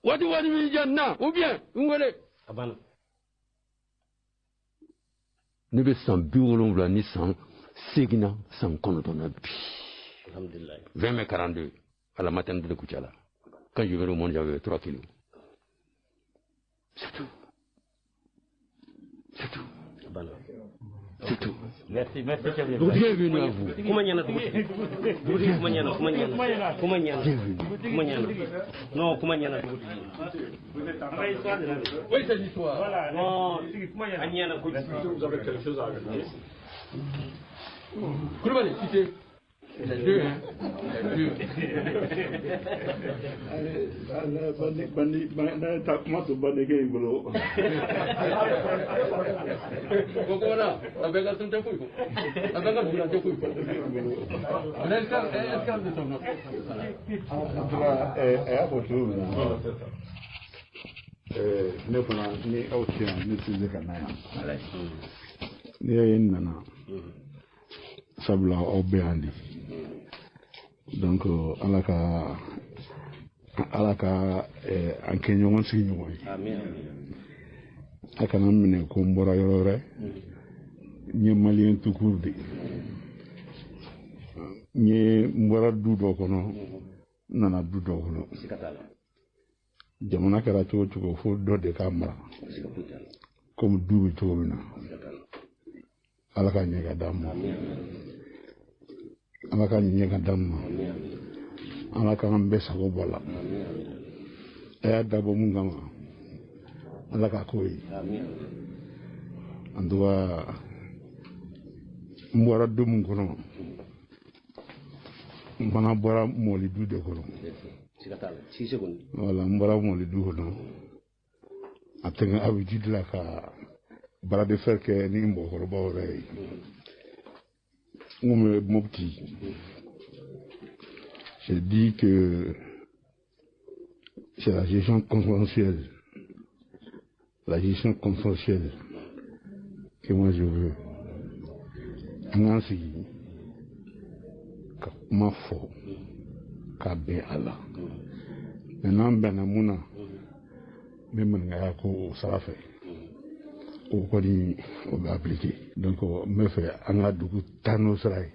Waati waati min diya n na, ou bien n wele. A banna. Ne bɛ san 78 na, san 9 na bi. Alhamdulillah. 20 mai 42, à la maternité de Koutiala. Quand je venais au monde, j'avais 3 kilos. C'est tout. C'est tout. C'est tout. Merci, merci. Bienvenue à vous. Kuma ɲɛna dugutigi. Dugutigi kuma ɲɛna, kuma ɲɛna. Kuma ɲɛna. Kuma ɲɛna. Non, kuma ɲɛna dugutigi. Oui, c'est l'histoire. Voilà. Non, a ɲɛna kojugu. Vous avez quelque chose à ajouter? Koulibaly, tu sais. Les deux, hein. Les deux. Bandi, bandi, ta kuma to bandikɛ in bolo. Ko voilà, a bɛɛ ka sun tɛ foyi fɔ. A bɛɛ ka dugu tɛ foyi fɔ. L'esclave de son nom. En tout cas, a y'a fɔ cogo min na, ne fana ni aw tɛ yan, ne tɛ se ka na yan. N'i y'a ye n nana, sabula aw bɛ yan de. Donc Ala ka Ala ka an kɛ ɲɔgɔn sigiɲɔgɔn ye. A kana n minɛ ko n bɔra yɔrɔ wɛrɛ. N ye maliyɛn tout court de ye. N ye n bɔra du dɔ kɔnɔ, n nana du dɔ kɔnɔ. Jamana kɛra cogo cogo, fo dɔ de k'a mara. Komi du bɛ cogo min na. Ala ka ɲɛ ka d'an ma. Ala ka ɲɛ ka d'an ma. Ala k'an bɛɛ sago bɔ a la. A y'a dabɔ mun kama, Ala k'a k'o ye. En tout cas, n bɔra du mun kɔnɔ, n fana bɔra mɔlidu de kɔnɔ. Voilà, n bɔra mɔlidu kɔnɔ. A tɛ n ka habitude la ka bras de fer kɛ ni mɔgɔkɔrɔbaw yɛrɛ ye. N kun bɛ Mopti. J'ai dit que c'est la gestion consensuelle. La gestion consensuelle que moi je veux. An k'an sigi ka kuma fɔ ka bɛn a la. Mais n'an bɛnna mun na, n bɛ maninkaya ko o sira fɛ. O kɔni o bɛ appliquer. Donc n bɛ fɛ an ka dugu taa n'o sira ye.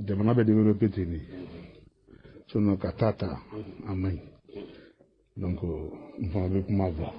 Jamana bɛ développer ten de. Sinon ka taa ta a man ɲi. Donc n fana bɛ kuma bila.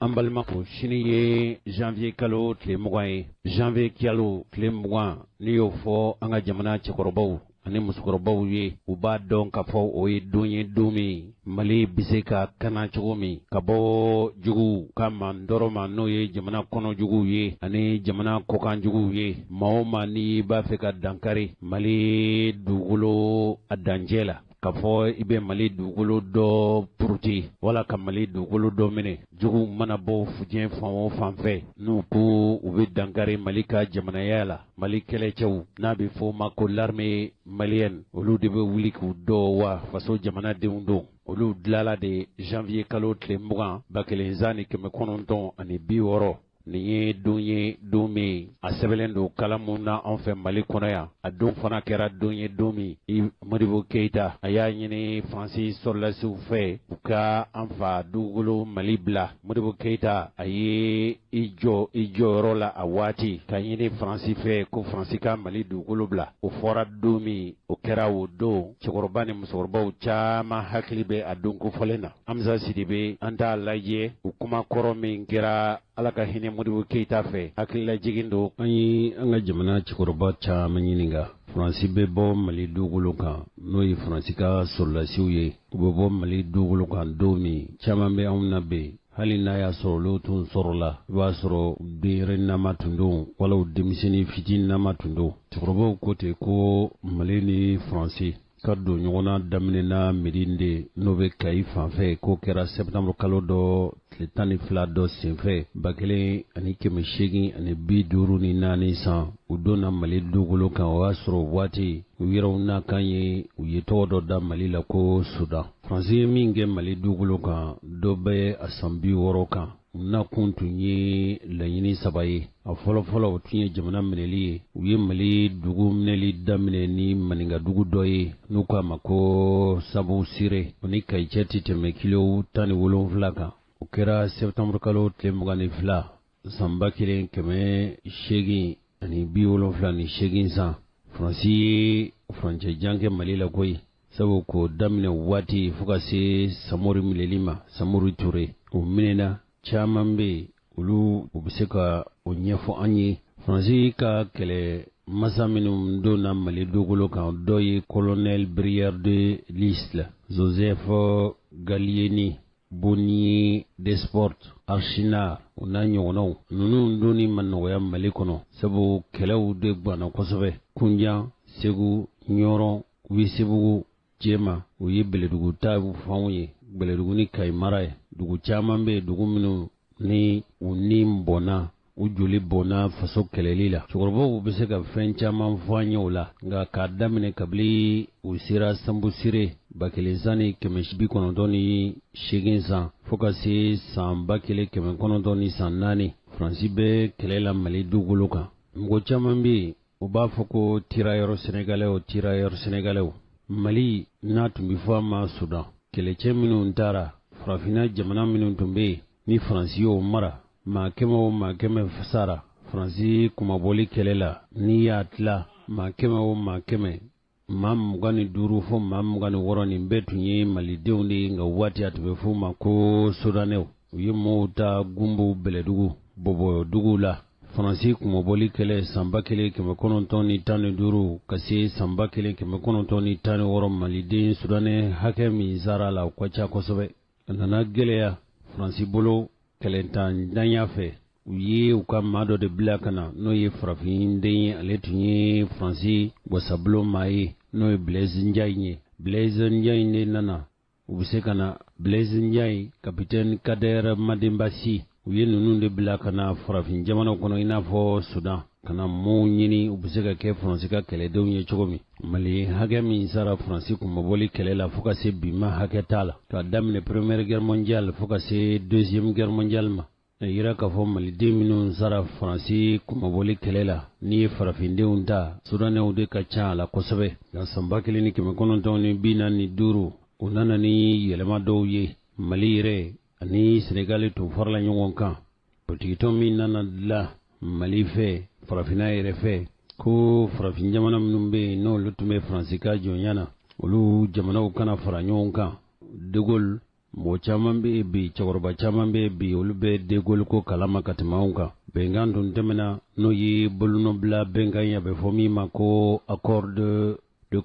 An balimaw, sini ye janvier kalo tile 20 ye. Janvier kalo tile 20, n'i y'o fɔ an ka jamana cɛkɔrɔbaw ani musokɔrɔbaw ye, u b'a dɔn k'a fɔ o ye don ye, don min Mali bɛ se ka kana cogo min ka bɔ juguw ka mandɔrɔ ma, n'o ye jamana kɔnɔ juguw ye ani jamana kɔkan juguw ye. Maa o maa n'i b'a fɛ ka dankari Mali dugukolo a dancɛ la, k'a fɔ i bɛ Mali dugukolo dɔ puruti wala ka Mali dugukolo dɔ minɛ. Juguw mana bɔ diɲɛ fan o fan fɛ, n'u ko u bɛ dankari Mali ka jamanaya la, Mali kɛlɛcɛw n'a bɛ fɔ o ma ko l'armée malienne, olu de bɛ wuli k'u dɔ wa faso jamanadenw don. Olu dilala de janvier kalo tile 20 1960. Nin ye don ye, don min a sɛbɛnlen don kalamu na anw fɛ Mali kɔnɔ yan. A don fana kɛra don ye, don min Modibo Keyita a y'a ɲini Faransi sɔrɔdasiw fɛ u ka an fa dugukolo Mali bila. Modibo Keyita a ye i jɔ i jɔyɔrɔ la a waati ka ɲini Faransi fɛ ko Faransi ka Mali dugukolo bila. O fɔra don min, o kɛra o don. Cɛkɔrɔba ni musokɔrɔbaw caman hakili bɛ a don kofɔlen na. Hamza Sidibe, an t'a lajɛ o kuma kɔrɔ min kɛra Ala ka hinɛ Modibo Keyita fɛ, hakililajigin don. An ye an ka jamana cɛkɔrɔba caman ɲininka. Faransi bɛ bɔ Mali dugukolo kan, n'o ye Faransi ka sɔrɔdasiw ye, u bɛ bɔ Mali dugukolo kan don min, caman bɛ anw na bɛ hali n'a y'a sɔrɔ olu tun sɔrɔla, i b'a sɔrɔ denyɛrɛninama tun don wala denmisɛnnin fitininama tun don. Cɛkɔrɔbaw ko ten ko Mali ni Faransi ka don ɲɔgɔn na daminɛna Médine de, n'o bɛ Kayi fan fɛ, k'o kɛra septembre kalo dɔ tile 12 dɔ senfɛ 1854 san. U donna Mali dugukolo kan, o y'a sɔrɔ waati u yɛrɛw n'a kan ye, u ye tɔgɔ dɔ da Mali la ko Sudan. Faransi ye min kɛ Mali dugukolo kan, dɔ bɛ a san 60 kan. U nakun tun ye laɲini saba ye. A fɔlɔfɔlɔ, o tun ye jamana minɛli ye. U ye Mali dugu minɛli daminɛ ni maninkadugu dɔ ye n'u k'a ma ko Sabu Sire. O ni Kayi cɛ tɛ tɛmɛ kilo 17 kan. O kɛra septembre kalo tile 22 san 1878 san. Faransi ye furancɛ jan kɛ Mali la koyi, sabu k'o daminɛ waati fo ka se Samori minɛli ma. Samori Ture o minɛna, caman bɛ yen, olu u bɛ se ka o ɲɛfɔ an ye. Faransi ka kɛlɛ masa minnu donna Mali dugukolo kan, dɔ ye colonel Brière de Lisle, Joseph Gallieni, Bonnier Desportes, Archinard, o n'a ɲɔgɔnnaw. Ninnu donni ma nɔgɔya Mali kɔnɔ, sabu kɛlɛw de ganna kosɛbɛ. Kunjan, Segu, Ɲɔrɔn, Welesebugu, Jɛma, o ye Bɛlɛdugu ta fanw ye, Bɛlɛdugu ni Kayi mara ye. Dugu caman bɛ yen, dugu minnu ni u ni bɔnna, u joli bɔnna faso kɛlɛli la. Cɛkɔrɔbaw bɛ se ka fɛn caman fɔ an ye o la, nka k'a daminɛ kabini u sera Sanbusire 1998 san fo ka se san 1904, Faransi bɛ kɛlɛ la Mali dugukolo kan. Mɔgɔ caman bɛ yen, u b'a fɔ ko tirailleurs sénégalais, tirailleurs sénégalais. Mali n'a tun bɛ fɔ a ma Sudan, kɛlɛcɛ minnu taara farafinna jamana minnu tun bɛ yen ni Faransi y'o mara, maa 100 o maa 100 sara Faransi kunmabɔli kɛlɛ la. N'i y'a tila maa 100 o maa 100, maa 25 fo maa 26, nin bɛɛ tun ye malidenw de ye. Nka waati a tun bɛ f'u ma ko Soudanais. U ye mɔɔw ta Gunbo, Bɛlɛdugu, Bɔbɔdugu la. Faransi kunmabɔli kɛlɛ san 1915 ka se san 1916, maliden Soudanais hakɛ min sara la, o ka ca kosɛbɛ. A nana gɛlɛya Faransi bolo kɛlɛntanya fɛ. U ye u ka maa dɔ de bila ka na, n'o ye farafinden ye, ale tun ye Faransi wasabulon maa ye, n'o ye Blaise Ndiaye ye. Blaise Ndiaye de nana, u bɛ se ka na Blaise Ndiaye, capitaine Kader Madembasi, u ye ninnu de bila ka na farafin jamanaw kɔnɔ, i n'a fɔ Sudan, ka na mɔɔw ɲini u bɛ se ka kɛ Faransi ka kɛlɛdenw ye cogo min. Mali hakɛ min sara Faransi kunmabɔli kɛlɛ la fo ka se bi ma, hakɛ t'a la. K'a daminɛ Première Guerre mondiale fo ka se Deuxième Guerre mondiale ma, a yira k'a fɔ maliden minnu sara Faransi kunmabɔli kɛlɛ la, n'i ye farafindenw ta, Sudanɛw de ka ca a la kosɛbɛ. Nka san 1945, u nana ni yɛlɛma dɔw ye. Mali yɛrɛ ani Senegali tun farala ɲɔgɔn kan. Politikitɔn min nana dilan Mali fɛ, farafinna yɛrɛ fɛ, ko farafin jamana minnu bɛ yen n'olu tun bɛ Faransi ka jɔnya na, olu jamanaw kana fara ɲɔgɔn kan. De Gaulle, mɔgɔ caman bɛ yen bi, cɛkɔrɔba caman bɛ yen bi, olu bɛ de Gaulle ko kalama ka tɛmɛ anw kan. Bɛnkan tun tɛmɛna, n'o ye bolonɔbila bɛnkan ye, a bɛ fɔ min ma ko accord de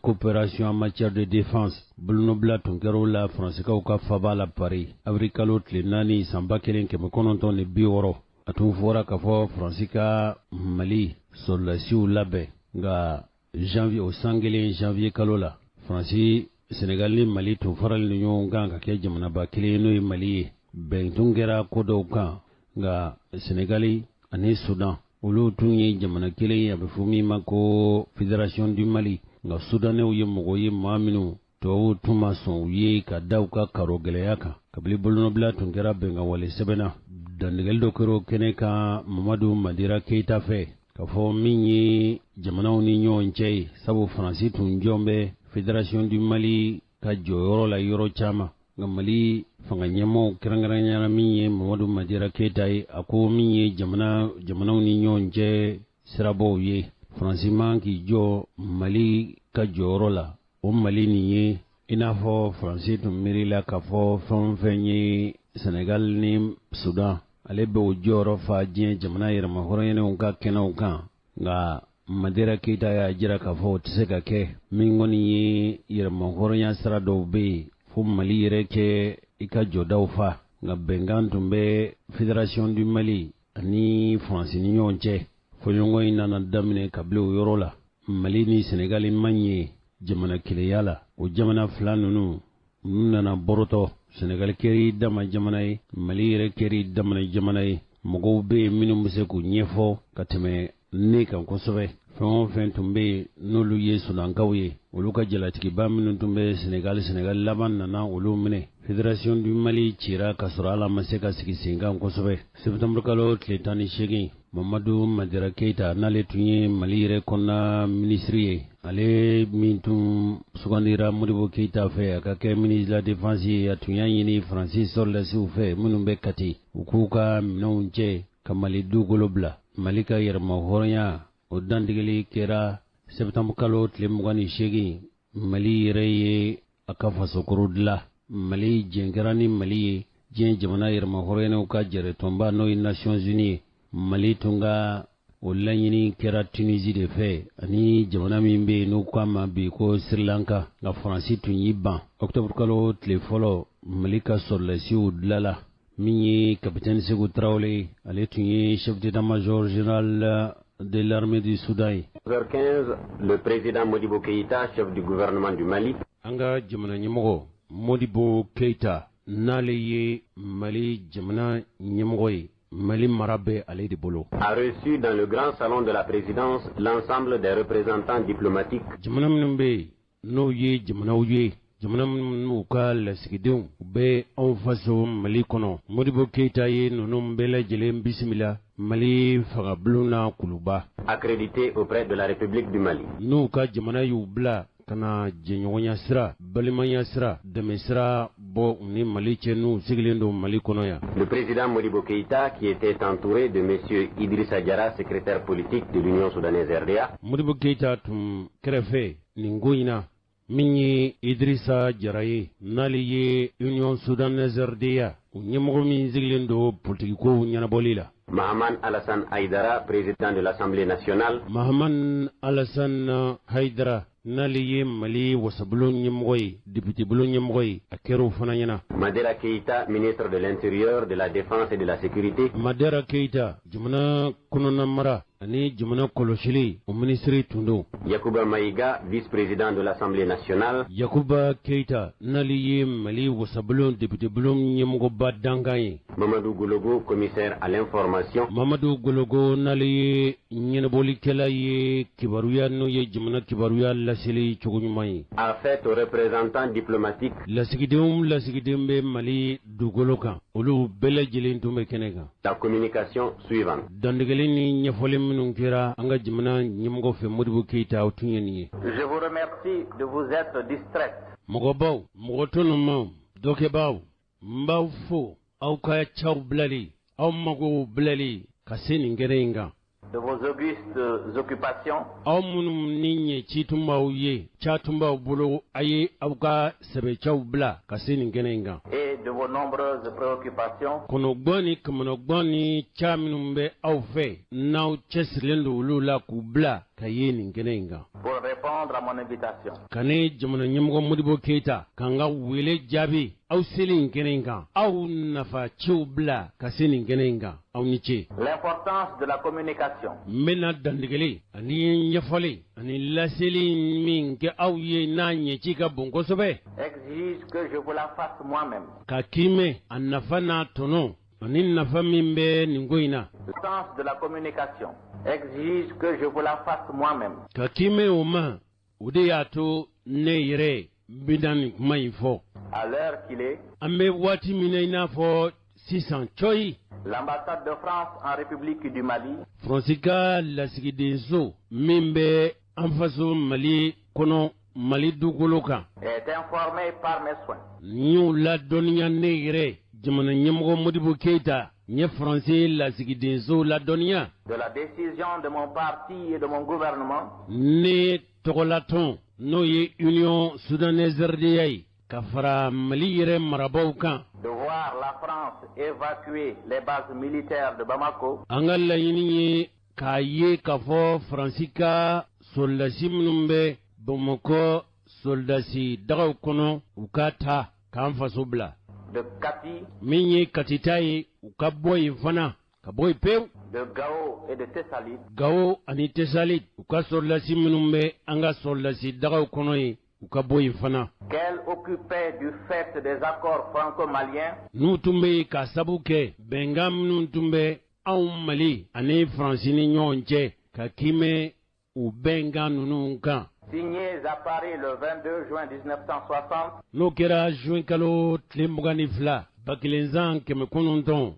coopération en matière de défense. Bolonɔbila tun kɛra o la Faransikaw ka faba la Paris, avril kalo tile 4 san 1960. A tun fɔra k'a fɔ Faransi ka Mali sɔrɔdasiw labɛn, nka janvier o san kelen, janvier kalo la, Faransi Senegal ni Mali tun faralen don ɲɔgɔn kan ka kɛ jamanaba kelen ye, n'o ye Mali ye. Bɛn tun kɛra ko dɔw kan, nka Senegali ani Sudan, olu tun ye jamana kelen ye, a bɛ fɔ min ma ko Fédération du Mali. Nka Sudanɛw ye mɔgɔ ye, maa minnu tubabuw tun ma sɔn u ye ka da u ka karo gɛlɛya kan. Kabini bolonɔbila tun kɛra bɛnkanwale sɛbɛn na, dantigɛli dɔ kɛra o kɛnɛ kan Mamadu Madira Keyita fɛ, k'a fɔ min ye jamanaw ni ɲɔgɔn cɛ ye, sabu Faransi tun jɔn bɛ Fédération du Mali ka jɔyɔrɔ la yɔrɔ caman. Nka Mali fanga ɲɛmɔgɔw, kɛrɛnkɛrɛnnenya la min ye Mamadu Madira Keyita ye, a ko min ye jamana jamanaw ni ɲɔgɔn cɛ sirabɔw ye, Faransi man k'i jɔ Mali ka jɔyɔrɔ la. O Mali nin ye i n'a fɔ Faransi tun miirila k'a fɔ fɛn o fɛn ye Senegal ni Sudan, ale bɛ o jɔyɔrɔ fa diɲɛ jamana yɛrɛmahɔrɔnyaw ka kɛnɛw kan. Nka Madira Keyita y'a jira k'a fɔ o tɛ se ka kɛ. Min kɔni ye yɛrɛmahɔrɔnya sira dɔw bɛ yen, fo Mali yɛrɛ kɛ i ka jɔdaw fa. Nka bɛnkan tun bɛ Fédération du Mali ani Faransi ni ɲɔgɔn cɛ. Fɔɲɔgɔn in nana daminɛ kabini o yɔrɔ la. Mali ni Senegali man ɲɛ jamana kelenya la. O jamana fila ninnu, olu nana bɔrɔtɔ. Senegali kɛra dama jamana ye, Mali yɛrɛ kɛra damana jamana ye. Mɔgɔw bɛ yen minnu bɛ se k'u ɲɛfɔ ka tɛmɛ ne kan kosɛbɛ. Fɛn o fɛn tun bɛ yen n'olu ye Sudankaw ye, olu ka jalatigiba minnu tun bɛ Senegali, Senegali laban nana olu minɛ. Fédération du Mali cira ka sɔrɔ ala ma se ka sigi sen kan kosɛbɛ. Septembre kalo tile 18, Mamadu Madira Keyita, n'ale tun ye Mali yɛrɛ kɔnɔna minisiri ye, ale min tun sugandira Modibo Keyita fɛ a ka kɛ ministre de la défense ye, a tun y'a ɲini Faransi sɔrɔdasiw fɛ minnu bɛ Kati, u k'u ka minɛnw cɛ ka Mali dugukolo bila. Mali ka yɛrɛmahɔrɔnya o dantigɛli kɛra septembre kalo tile 28. Mali yɛrɛ ye a ka fasokoro dilan. Mali jɛn kɛra ni Mali ye diɲɛ jamana yɛrɛmahɔrɔnyaw ka jɛrɛtɔnba, n'o ye Nations Unies ye. Mali tun ka o laɲini kɛra Tunisie de fɛ ani jamana min bɛ yen n'u k'a ma bi ko Sri Lanka. Nka Faransi tun y'i ban. Octobre kalo tile 1, Mali ka sɔrɔdasiw dilanla. Min ye capitaine Sékou Traoré, ale tun ye chef d'état-major général de l'armée du Soudan ye. 15, le président Modibo Keïta, chef du gouvernement du Mali. An ka jamana ɲɛmɔgɔ Modibo Keïta, n'ale ye Mali jamana ɲɛmɔgɔ ye, Mali mara bɛ ale de bolo, a reçu dans le grand salon de la présidence l'ensemble des représentants diplomatiques. Jamana minnu bɛ yen n'o ye jamanaw ye, jamana minnu n'u ka lasigidenw u bɛ anw faso Mali kɔnɔ, Modibo Keyita ye ninnu bɛɛ lajɛlen bisimila Mali fangabulon na Kuluba. Accrédités auprès de la République du Mali. N'u ka jamana y'u bila ka na jɛɲɔgɔnya sira, balimaya sira, dɛmɛ sira bɔ u ni Mali cɛ, n'u sigilen don Mali kɔnɔ yan. Le président Modibo Keïta, qui était entouré de M. Idrissa Diarra, secrétaire politique de l'Union soudanaise RDA. Modibo Keïta tun kɛrɛfɛ nin ko in na, min ye Idrissa Jara ye, n'ale ye Union soudanaise RDA o ɲɛmɔgɔ min sigilen don politikikow ɲɛnabɔli la. Mahaman Alassane Haïdara, président de l'Assemblée nationale. Mahaman Alassane Haïdara, n'ale ye Mali wasabulon ɲɛmɔgɔ ye, député bulon ɲɛmɔgɔ ye, a kɛra o fana ɲɛna. Madera Keïta, ministre de l'Intérieur, de la Défense et de la Sécurité. Madera Keïta, jamana kɔnɔna mara ani jamana kɔlɔsili o minisiri tun don. Yacouba Maïga, vice-président de l'Assemblée nationale. Yakuba Keïta, n'ale ye Mali wasabulon député bulon ɲɛmɔgɔba dankan ye. Mamadou Gologo, commissaire à l'information. Mamadou Gologo, n'ale ye ɲɛnabɔlikɛla ye kibaruya, n'o ye jamana kibaruya laseli cogo ɲuman ye, a fait aux représentants diplomatiques. Lasigidenw lasigiden bɛ Mali dugukolo kan, olu bɛɛ lajɛlen tun bɛ kɛnɛ kan. La communication suivante. Dantigɛli ni ɲɛfɔli minnu kɛra an ka jamana ɲɛmɔgɔ fɛ Modibo Keyita, o tun ye nin ye. Je vous remercie de vous être distraite. Mɔgɔbaw, mɔgɔ tɔnɔmaw, dɔkɛbaw, n b'aw fo aw ka caw bilali, aw magow bilali ka se nin kɛnɛ in kan. De vos augustes occupations. Aw minnu ni ɲɛ ci tun b'aw ye, ca tun b'aw bolo, a ye aw ka sɛbɛcaw bila ka se nin kɛnɛ in kan. Et de vos nombreuses préoccupations. Kɔnɔgbɔn ni kamanagwan ni ca minnu bɛ aw fɛ, n'aw cɛsirilen don olu la k'u bila. ka ye nin kɛnɛ in kan. Pour répondre à mon invitation. Ka ne jamana ɲɛmɔgɔ Modibo Keyita ka n ka wele jaabi aw seli nin kɛnɛ in kan, aw nafa ciw bila ka se nin kɛnɛ in kan, aw ni ce. L'importance de la communication. N bɛna dantigɛli ani ɲɛfɔli ani laseli min kɛ aw ye n'a ɲɛci ka bon kosɛbɛ. Exige que je vous la fasse moi-même. Ka kiimɛ a nafa n'a tɔnɔ ani nafa min bɛ nin ko in na. L'importance de la communication exige que je vous la fasse moi-même. Ka kiimɛ o ma, o de y'a to ne yɛrɛ bɛna nin kuma in fɔ. À l'heure qu'il est, an bɛ waati min na i n'a fɔ sisan cɔyi. L'ambassade de France en République du Mali. Faransi ka lasigidenso min bɛ an faso Mali kɔnɔ Mali dugukolo kan. Est informée par mes soins. N y'u ladɔnniya ne yɛrɛ jamana ɲɛmɔgɔ Modibo Keyita n ye Faransi lasigidenso ladɔnniya. De la décision de mon parti et de mon gouvernement. Ne tɔgɔlatɔn n'o ye Union Soudanaise RDA ye ka fara Mali yɛrɛ marabaaw kan. De voir la France évacuer les bases militaires de Bamako. An ka laɲini ye k'a ye k'a fɔ Faransi ka soldasi minnu bɛ Bamakɔ soldasi dagaw kɔnɔ u ka taa k'an faso bila. De Kati. Min ye Kati ta ye u ka bɔ yen fana ka bɔ yen pewu. De Gao et de Tessalit. Gao ani Tessalit u ka soldasi minnu bɛ an ka soldasi dagaw kɔnɔ yen u ka bɔ yen fana. Qu'elle occupait du fait des accords franco-maliens. N'u tun bɛ yen k'a sabu kɛ bɛnkan minnu tun bɛ anw Mali ani Faransi ni ɲɔgɔn cɛ ka kiimɛ u bɛnkan ninnu kan. Signés à Paris le 22 juin 1960. N'o kɛra juin kalo tile 22 1960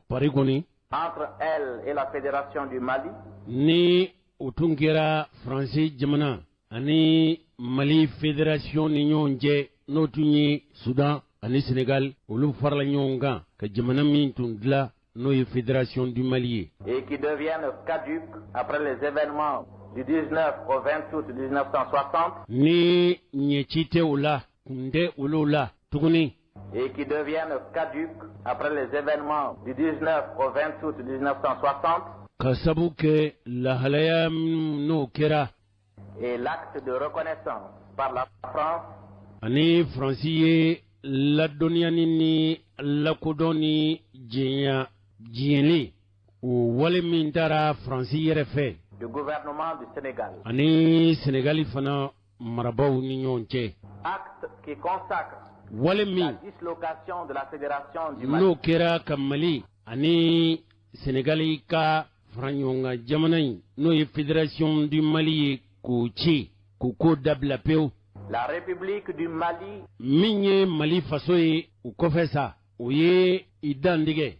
Paris kɔni. Entre elle et la Fédération du Mali. Ni o tun kɛra Faransi jamana ani Mali Fédération ni ɲɔgɔn cɛ n'o tun ye Soudan ani Sénégal olu farala ɲɔgɔn kan ka jamana min tun dilan n'o ye Fédération du Mali ye. Et qui deviennent caduques après les événements du 19 au 20 août 1960. Ni ɲɛci tɛ o la, kun tɛ olu la tuguni. Et qui deviennent caduques après les événements du 19 au 20 août 1960. Ka sabu kɛ lahalaya minnu n'o kɛra. Et l'acte de reconnaissance par la France. Ani Faransi ye ladɔnniyani ni lakodɔn ni jɛnya diɲɛli o wale min taara Faransi yɛrɛ fɛ. Du gouvernement du Sénégal. Ani Sénégal fana marabaaw ni ɲɔgɔn cɛ. Acte qui consacre wale min la dislocation de la Fédération du Mali. N'o kɛra ka Mali ani Sénégal ka fara ɲɔgɔn kan jamana in n'o ye Fédération du Mali ye k'o ci k'o ko dabila pewu. La République du Mali. Min ye Mali faso ye o kɔfɛ sa o ye i dantigɛ.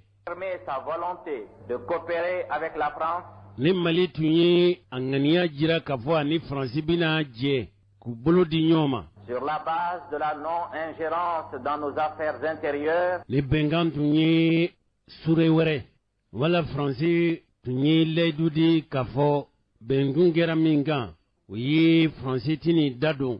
Sa volonté de coopérer avec la France. Ni Mali tun ye a ŋaniya jira k'a fɔ ani Faransi bɛna jɛ k'u bolo di ɲɔgɔn ma. Sur la base de la non-ingérence dans nos affaires intérieures. Ni bɛnkan tun ye sure wɛrɛ wala Faransi tun ye layidu di k'a fɔ bɛnkun kɛra min kan o ye Faransi tɛn'i da don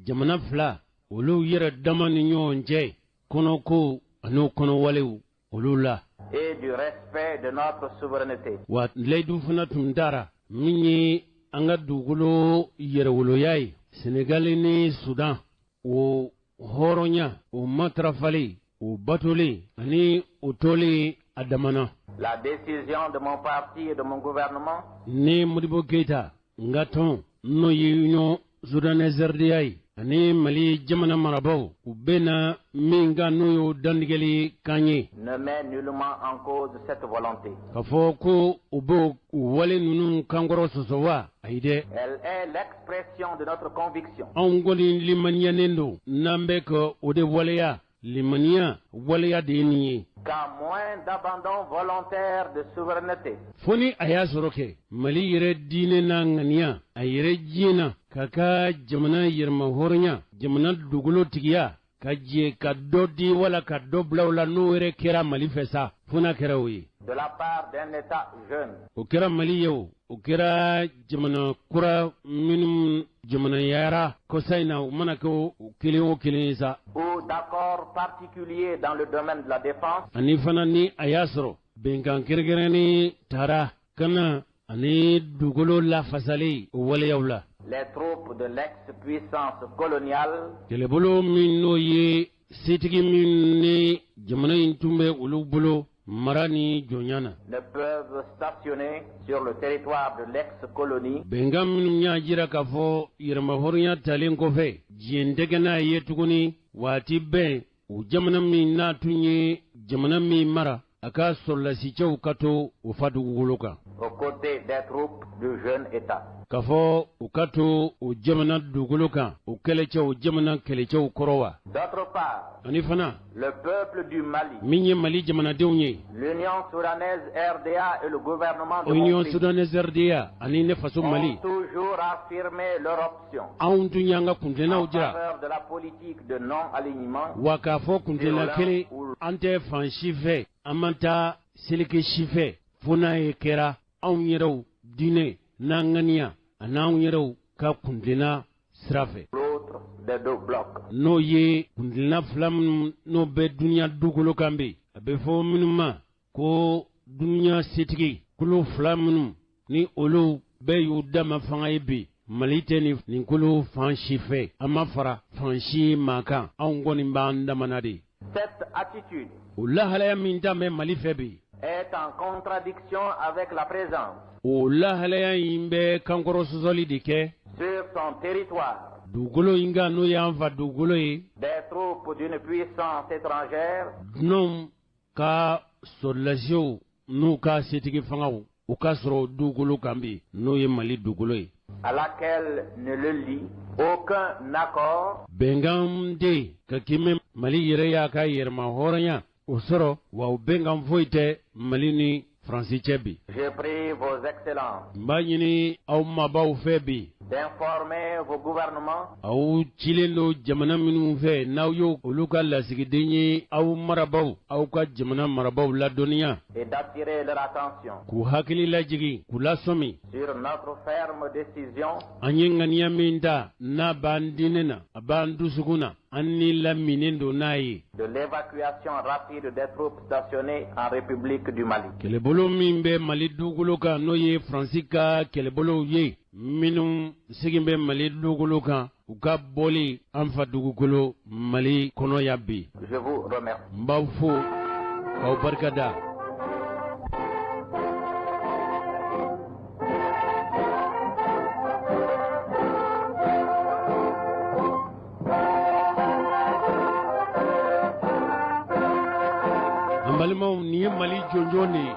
jamana fila olu yɛrɛ dama ni ɲɔgɔn cɛ kɔnɔko an'o kɔnɔwalew olu la. Et du respect de notre souveraineté. Wa layidu fana tun taara min ye an ka dugukolo yɛrɛwoloya ye Sénégal ni Soudan o hɔrɔnya o matarafali o batolen ani o tolen a damana. La décision de mon parti et de mon gouvernement. Ne Modibo Keyita n ka tɔn n'o ye Union Soudanaise RDA ye ani Mali jamana marabaaw u bɛna min kan n'o y'o dantigɛli kan ye. Ne met nullement en cause cette volonté. K'a fɔ ko u b'o wale ninnu kankɔrɔ sɔsɔ wa ayi dɛ. Elle est l'expression de notre conviction. Anw kɔni limaniyanen don n'an bɛ ka o de waleya limaniya waleya de ye nin ye. Qu'à moins d'abandon volontaire de souveraineté. Fo ni a y'a sɔrɔ kɛ Mali yɛrɛ diinɛ n'a ŋaniya a yɛrɛ diɲɛ na k'a ka jamana yɛrɛmahɔrɔnya jamana dugukolo tigiya ka jɛ ka dɔ di wala ka dɔ bila o la n'o yɛrɛ kɛra Mali fɛ sa fo n'a kɛra o ye. De la part d'un État jeune. O kɛra Mali ye o o kɛra jamana kura minnu jamanayara kɔsa in na o mana kɛ o kelen o kelen ye sa. Ou d'accords particuliers dans le domaine de la défense. Ani fana ni a y'a sɔrɔ bɛnkan kɛrɛnkɛrɛnnen taara ka na Ani dugukolo lafasali o waleyaw la. Les troupes de l'ex-puissance coloniale. Kɛlɛbolo min n'o ye setigi min ni jamana in tun bɛ olu bolo mara ni jɔnya na. Ne peuvent stationner sur le territoire de l'ex-colonie. Bɛnkan minnu y'a jira k'a fɔ yɛrɛmahɔrɔnya talen kɔfɛ, diɲɛ tɛ kɛ n'a ye tuguni waati bɛɛ o jamana min n'a tun ye jamana min mara, a ka sɔrɔlasicɛw ka to o fa dugukolo kan. Aux côtés des troupes du jeune État. K'a fɔ u ka to o jamana dugukolo kan, o kɛlɛcɛw, jamana kɛlɛcɛw kɔrɔ wa. D'autre part, Ani fana, le peuple du Mali, min ye Mali jamanadenw ye, l'Union soudanaise RDA et le gouvernement de mon Union pays soudanaise RDA ani ne faso Mali, ont toujours affirmé leur option anw tun y'an ka kuntilennaw en jira. faveur de la politique de non-alignement Wa k'a fɔ kuntilenna kelen, an tɛ fan si fɛ, an man taa seleke si fɛ, fo n'a ye kɛra anw yɛrɛw diinɛ n'an ŋaniya an'anw yɛrɛw ka kuntilenna sira fɛ. L'autre des deux blocs. N'o ye kuntilenna fila minnu n'o bɛ duniya dugukolo kan bi, a bɛ fɔ minnu ma ko duniya setigi kulu fila minnu ni olu bɛɛ y'u dama fanga ye bi. Mali tɛ nin kulu fan si fɛ, an ma fara fan si maa kan, anw kɔni b'an damana de. Cette attitude O lahalaya min ta bɛ Mali fɛ bi, est en contradiction avec la présence o lahalaya in bɛ kankɔrɔ sɔsɔli de kɛ sur son territoire dugukolo in kan, n'o y'an fa dugukolo ye, des troupes d'une puissance étrangère dunanw ka sɔrɔlasiw n'u ka setigi fangaw u ka sɔrɔ dugukolo kan bi, n'o ye Mali dugukolo ye, à laquelle ne le lie aucun accord Bɛnkan tɛ yen ka kimɛ Mali yɛrɛ y'a ka yɛrɛma hɔrɔnya o sɔrɔ, wa o bɛnkan foyi tɛ Mali ni Faransi cɛ bi. Je prie vos excellences N b'a ɲini aw maabaw fɛ bi, d'informer vos gouvernements aw cilen don jamana minnu fɛ, n'aw y'o olu ka lasigiden ye, aw marabaw, aw ka jamana marabaw ladɔnniya et d'attirer leur attention k'u hakili lajigin, k'u lasɔmi sur notre ferme décision an ye ŋaniya min ta, n'a b'an diinɛ na, a b'an dusukun na, an ni laminen don n'a ye, de l'évacuation rapide des troupes stationnées en République du Mali. Kɛlɛbolo min bɛ Mali dugukolo kan, n'o ye Faransi ka kɛlɛbolow ye minnu segin bɛ Mali dugukolo kan, u ka bɔli an fa dugukolo Mali kɔnɔ yan bi. Je vous remercie. N b'aw fo k'aw barika da. An balimaw, nin ye Mali jɔnjɔn de ye.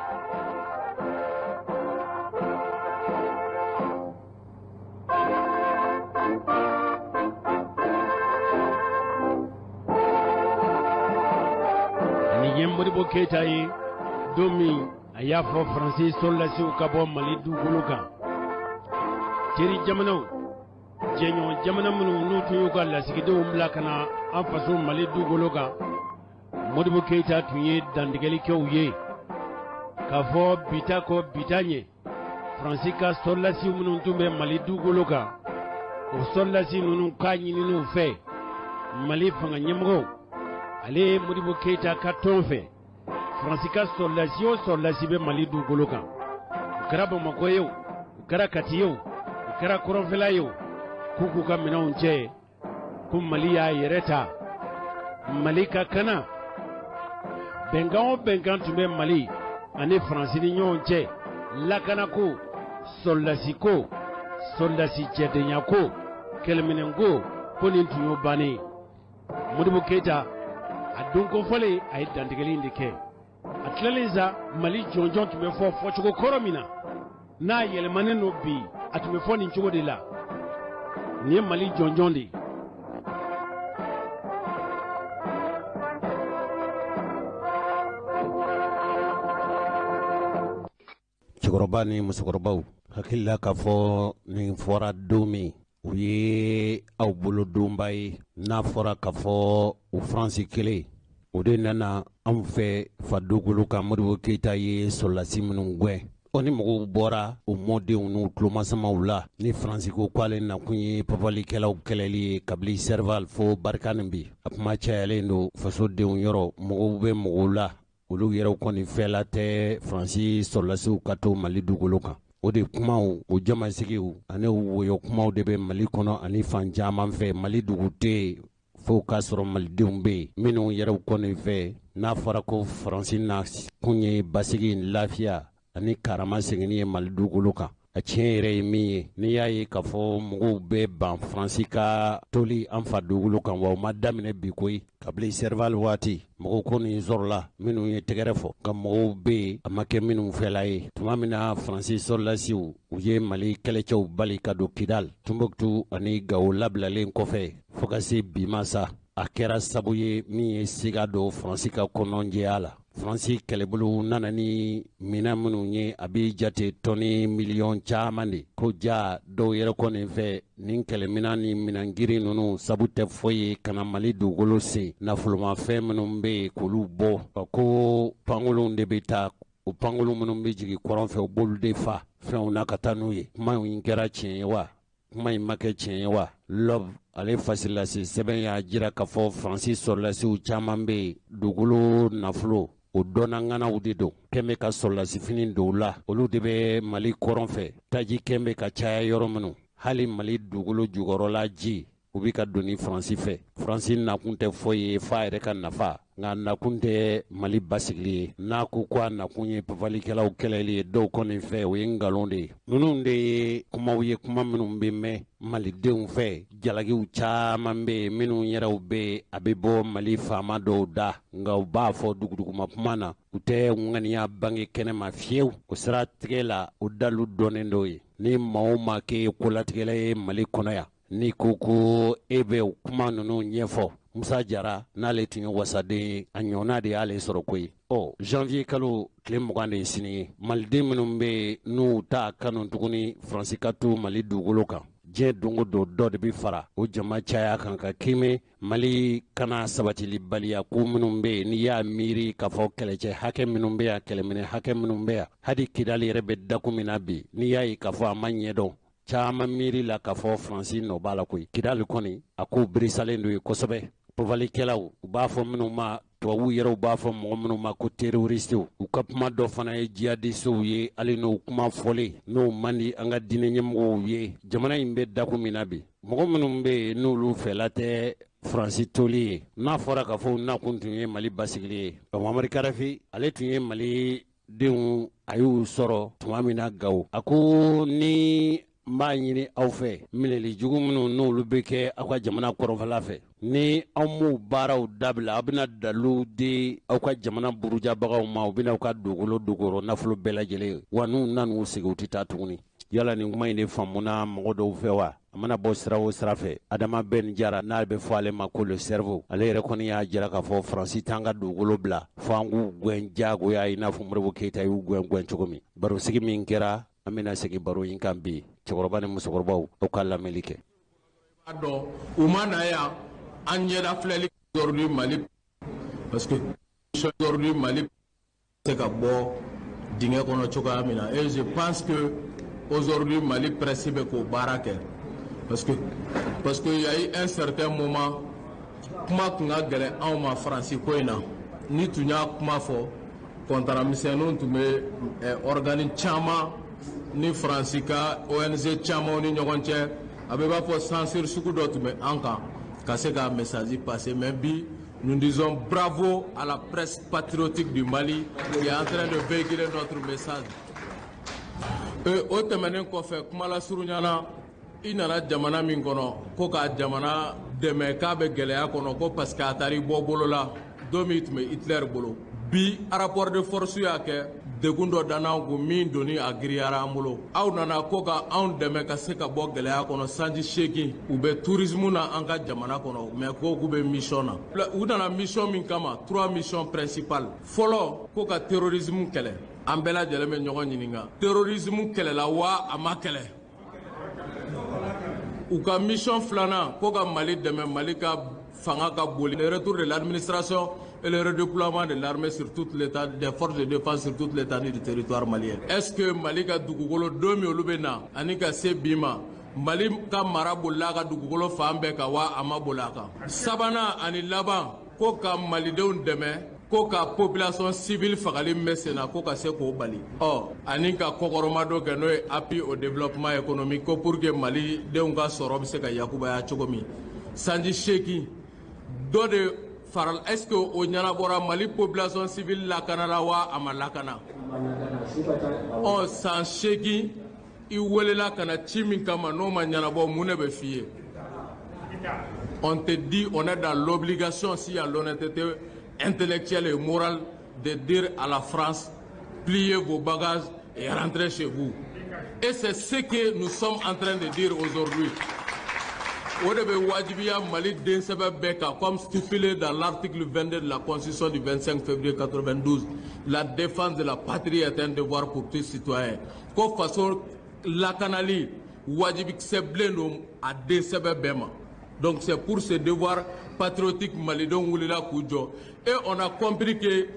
Nin ye Modibo Keyita ye don min a y'a fɔ Faransi sɔrɔdasiw ka bɔ Mali dugukolo kan. Teri jamanaw, jɛɲɔgɔn jamana minnu n'u tun y'u ka lasigidenw bila ka na an faso Mali dugukolo kan, Modibo Keyita tun ye dantigɛli kɛ u ye k'a fɔ bita kɔ bita ɲɛ, Faransi ka sɔrɔdasi minnu tun bɛ Mali dugukolo kan, o sɔrɔdasi ninnu k'a ɲinini u fɛ Mali fanga ɲɛmɔgɔw, ale ye Modibo Keyita ka tɔn fɛ, Faransi ka sɔrɔdasi o sɔrɔdasi bɛ Mali dugukolo kan, o kɛra Bamakɔ ye o, o kɛra Kati ye o, o kɛra kɔrɔnfɛla ye o, k'u k'u ka minɛnw cɛ, ko Mali y'a yɛrɛ ta, Mali ka kana. Bɛnkan o bɛnkan tun bɛ Mali ani Faransi ni ɲɔgɔn cɛ, lakanako, sɔrɔdasiko, sɔrɔdasi cɛdenyako, kɛlɛminɛnko, ko nin tun y'o bannen ye. Modibo Keyita a don kofɔlen, a ye dantigɛli in de kɛ. A tilalen sa, Mali jɔnjɔn tun bɛ fɔ fɔcogo kɔrɔ min na, n'a yɛlɛmanen don bi, a tun bɛ fɔ nin cogo de la. Nin ye Mali jɔnjɔn de ye. Cɛkɔrɔba ni musokɔrɔbaw hakili la k'a fɔ nin fɔra don min, o ye aw bolo donba ye. N'a fɔra k'a fɔ o Faransi kelen o de nana anw fɛ fa dugukolo kan, Modibo Keyita ye sɔrɔdasi minnu gɛn, ɔ ni mɔgɔw bɔra u mɔdenw n'u tulomasamaw la, ni Faransi ko k'ale nakun ye papalikɛlaw kɛlɛli ye kabini Serval fo Barikani bi, a kuma cayalen don fasodenw yɔrɔ. Mɔgɔw bɛ mɔgɔw la, olu yɛrɛw kɔni fɛla tɛ Faransi sɔrɔdasiw ka to Mali dugukolo kan. O de kumaw, o jamasigiw ani woyo kumaw de bɛ Mali kɔnɔ ani fan caman fɛ. Mali dugu tɛ yen fo k'a sɔrɔ malidenw bɛ yen minnu yɛrɛw kɔni fɛ, n'a fɔra ko Faransi na kun ye basigi, lafiya ani karama seginni ye Mali dugukolo kan. A tiɲɛ yɛrɛ ye min ye, n'i y'a ye k'a fɔ mɔgɔw bɛ ban Faransi ka toli an fa dugukolo kan, wa o ma daminɛ bi koyi. Kabini Serval waati, mɔgɔw ko nin sɔrɔla minnu ye tɛgɛrɛ fɔ, nka mɔgɔw bɛ yen a ma kɛ minnu fɛla ye. Tuma min na Faransi sɔrɔlasiw u ye Mali kɛlɛcɛw bali ka don Kidal, Tunbuktu ani Gawo labilalen kɔfɛ, fo ka se bi ma sa, a kɛra sabu ye min ye siga don Faransi ka kɔnɔnjɛya la. Faransi kɛlɛbolo nana ni minɛn minnu ye, a bɛ jate tɔni miliyɔn caman de ko ja. Dɔw yɛrɛ kɔni fɛ, nin kɛlɛminɛn ni minɛn girin ninnu sabu tɛ foyi ye ka na Mali dugukolo sen nafolomafɛn minnu bɛ yen k'olu bɔ, ko pankolonw de bɛ taa, o pankolon minnu bɛ jigin kɔrɔn fɛ, u b'olu de fa fɛnw na ka taa n'u ye. Kuma in kɛra tiɲɛ ye wa, kuma in ma kɛ tiɲɛ ye wa? L'aube ale fasilase sɛbɛn y'a jira k'a fɔ Faransi sɔrɔlasiw caman bɛ yen, dugukolo nafolo o dɔnnaŋanaw de don, kɛn bɛ ka sɔrɔlasifini don u la. Olu de bɛ Mali kɔrɔn fɛ, taji kɛn bɛ ka caya yɔrɔ minnu, hali Mali dugukolo jukɔrɔla ji, u bɛ ka don ni Faransi fɛ. Faransi nakun tɛ foyi ye f'a yɛrɛ ka nafa, nka nakun tɛ Mali basigili ye. N'a ko ko a nakun ye papalikɛlaw kɛlɛli ye, dɔw kɔni fɛ o ye nkalon de ye. Ninnu de ye kumaw ye, kuma minnu bɛ mɛn malidenw fɛ. Jalakiw caman bɛ yen minnu yɛrɛw bɛ yen, a bɛ bɔ Mali faama dɔw da, nka u b'a fɔ duguduguma kuma na, u tɛ ŋaniya bange kɛnɛma fiyewu. O siratigɛ la, o dalu dɔnnen dɔw ye. Ni maa o maa kɛ kolatigɛla ye Mali kɔnɔ yan, n'i ko ko e bɛ kuma ninnu ɲɛfɔ, Musa Jara n'ale tun ye wasaden ye, a ɲɔgɔnna de y'ale sɔrɔ koyi. Ɔ janvier kalo tile 20 de ye sini ye. Maliden minnu bɛ yen n'u t'a kanu tuguni Faransi ka to Mali dugukolo kan, diɲɛ don o don dɔ de bɛ fara o jama caya kan ka kɛmɛ Mali kana sabatilibaliya ko minnu bɛ yen. N'i y'a miiri k'a fɔ kɛlɛcɛ hakɛ minnu bɛ yan, kɛlɛminɛ hakɛ minnu bɛ yan, hali Kidali yɛrɛ bɛ dakun min na bi, n'i y'a ye k'a fɔ a ma ɲɛdɔn, caman miiri la k'a fɔ Faransi nɔ b'a la koyi. Kidali kɔni, a ko beresalen don ye kosɛbɛ. Papalikɛlaw, u b'a fɔ minnu ma, tubabuw yɛrɛw b'a fɔ mɔgɔ minnu ma ko terroristew, u ka kuma dɔ fana ye jihadistew ye, hali n'o kuma fɔlen n'o man di an ka diinɛ ɲɛmɔgɔw ye. Jamana in bɛ dakun min na bi, mɔgɔ minnu bɛ yen n'olu fɛla tɛ Faransi toli ye, n'a fɔra k'a fɔ nakun tun ye Mali basigili ye, Muammar Kadafi ale tun ye Mali denw a y'u sɔrɔ tuma min na Gawo, a ko ni n b'a ɲini aw fɛ, minɛli jugu minnu n'olu bɛ kɛ aw ka jamana kɔrɔnfɛla fɛ, ni aw m'o baaraw dabila, aw bɛna dalu di aw ka jamana burujabagaw ma, u bɛna aw ka dugukolo dugukɔrɔ nafolo bɛɛ lajɛlen wa, n'u nan'u sigi, u tɛ taa tuguni. Yala nin kuma in de faamuna mɔgɔ dɔw fɛ wa? A mana bɔ sira o sira fɛ, Adama Ben Jara n'a bɛ fɔ ale ma ko le cerveau, ale yɛrɛ kɔni y'a jira k'a fɔ Faransi t'an ka dugukolo bila fo an k'u gɛn diyagoya, i n'a fɔ Modibo Keyita y'u gɛn gɛn cogo min. Barosigi min kɛra, an bɛna segin baro in kan bi. Cɛkɔrɔba ni musokɔrɔbaw, aw ka lamɛnli kɛ. Dɔn u ma na yan an ɲɛda filɛli aujourd'hui Mali, parce que aujourd'hui Mali se ka bɔ dingɛ kɔnɔ cogoya min na, et je pense que aujourd'hui Mali presse bɛ k'o baara kɛ, parce que il y a eu un certain moment, kuma tun ka gɛlɛn anw ma Faransi ko in na. Ni tun y'a kuma fɔ, contrat misɛnninw tun bɛ organe caman ni Faransi ka ONG camanw ni ɲɔgɔn cɛ, a bɛ b'a fɔ censure sugu dɔ tun bɛ an kan ka se ka message passer. Mais bi, nous disons bravo à la presse patriotique du Mali qui est en train de véhiculer notre message. O tɛmɛnen kɔfɛ, kuma lasurunya na, i nana jamana min kɔnɔ ko ka jamana dɛmɛ k'a bɛ gɛlɛya kɔnɔ, ko parce que a taara i bɔ bolo la don min tun bɛ Hitler bolo, bi rapport de force y'a kɛ degun dɔ danna an kun min doni a giriyara an bolo. Aw nana ko ka anw dɛmɛ ka se ka bɔ gɛlɛya kɔnɔ. Sanji 8 u bɛ tourisme na an ka jamana kɔnɔ, mais ko k'u bɛ mission na. U nana mission min kama, trois missions principales. Fɔlɔ, ko ka terrorisme kɛlɛ. An bɛɛ lajɛlen bɛ ɲɔgɔn ɲininka, terrorisme kɛlɛla wa a ma kɛlɛ? U ka mission filanan, ko ka Mali dɛmɛ, Mali ka fanga ka boli, le retour de l'administration et le redéploiement de l'armée sur toute l'état des forces de défense sur toute l'étendue du territoire malien. Est-ce que Mali ka dugukolo, don min olu bɛ na ani ka se bi ma, Mali ka mara bolila a ka dugukolo fan bɛɛ kan wa a ma boli a kan? Sabanan ani laban, ko ka malidenw dɛmɛ. Ko ka population civile fagali min bɛ sen na, ko ka se k'o bali, ɔ ani ka kɔkɔrɔmadon kɛ, n'o ye appui au développement économique, ko pour que Mali denw ka sɔrɔ bɛ se ka yakubaya cogo min. Sanji 8 dɔ de farala, est ce que o ɲɛnabɔra? Mali population civile lakanara wa, a ma lakana? Ɔ san 8, i welela ka na ci min kama, n'o ma ɲɛnabɔ, mun de bɛ f'i ye? On te dit, on est dans l'obligation, s'il y a l'honnêteté intellectuelle et morale, de dire à la France: pliez vos bagages et rentrez chez vous. Et c'est ce que nous sommes en train de dire aujourd'hui. O de bɛ wajibiya Mali den sɛbɛ bɛɛ kan, comme stipulé dans l'article 22 de la Constitution du 25 février 92: la défense de la patrie est un devoir pour tout citoyen. Ko faso lakanali wajibikisɛ bilen don a den sɛbɛ bɛɛ ma. Donc c'est pour ce devoir patriotique, malidenw wulila k'u jɔ. Et on a compris que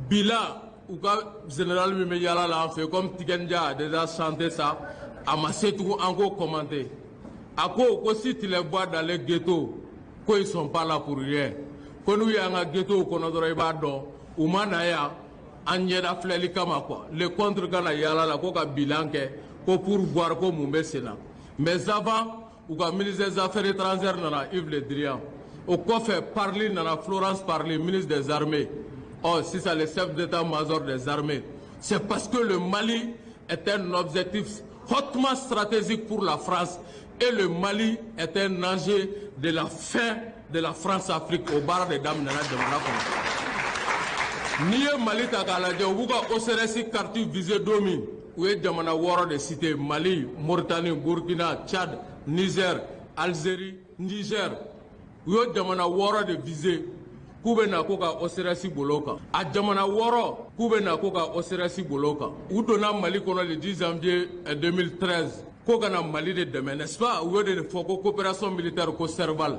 bila u ka général min bɛ yala la an fɛ, comme Tiken Jah a déjà chanté ça, a ma se tugun an k'o commenter. A ko ko si tu les vois dans les ghettos, ko ils sont pas là pour rien. Ko n'u y'an ka ghettos kɔnɔ dɔrɔn, i b'a dɔn u ma na yan an ɲɛda filɛli kama quoi. Le contre ka na yala la ko ka bilan kɛ, ko pour voir ko mun bɛ sen na. Mais avant, u ka ministre des Affaires étrangères nana, Yves Le Drian. O kɔfɛ, Parly nana, Florence Parly, ministre des Armées. Ɔ sisan, le chef d'état-major des armées. C'est parce que le Mali est un objectif hautement stratégique pour la France et le Mali est un enjeu de la fin de la France-Afrique. O baara de daminɛna jamana kɔnɔ. N'i ye Mali ta k'a lajɛ, u b'u ka OCRS carte visée don min, u ye jamana 6 de cité: Mali, Mauritanie, Burkina, Tchad, Niger, Algérie, Niger. U ye jamana 6 de visé k'u bɛ na ko ka OCRS bolo kan. A jamana 6 k'u bɛ na ko ka OCRS bolo kan, u donna Mali kɔnɔ le 10 janvier 2013 ko ka na Mali de dɛmɛ, n'est-ce pas? U y'o de fɔ ko coopération militaire, ko Serval.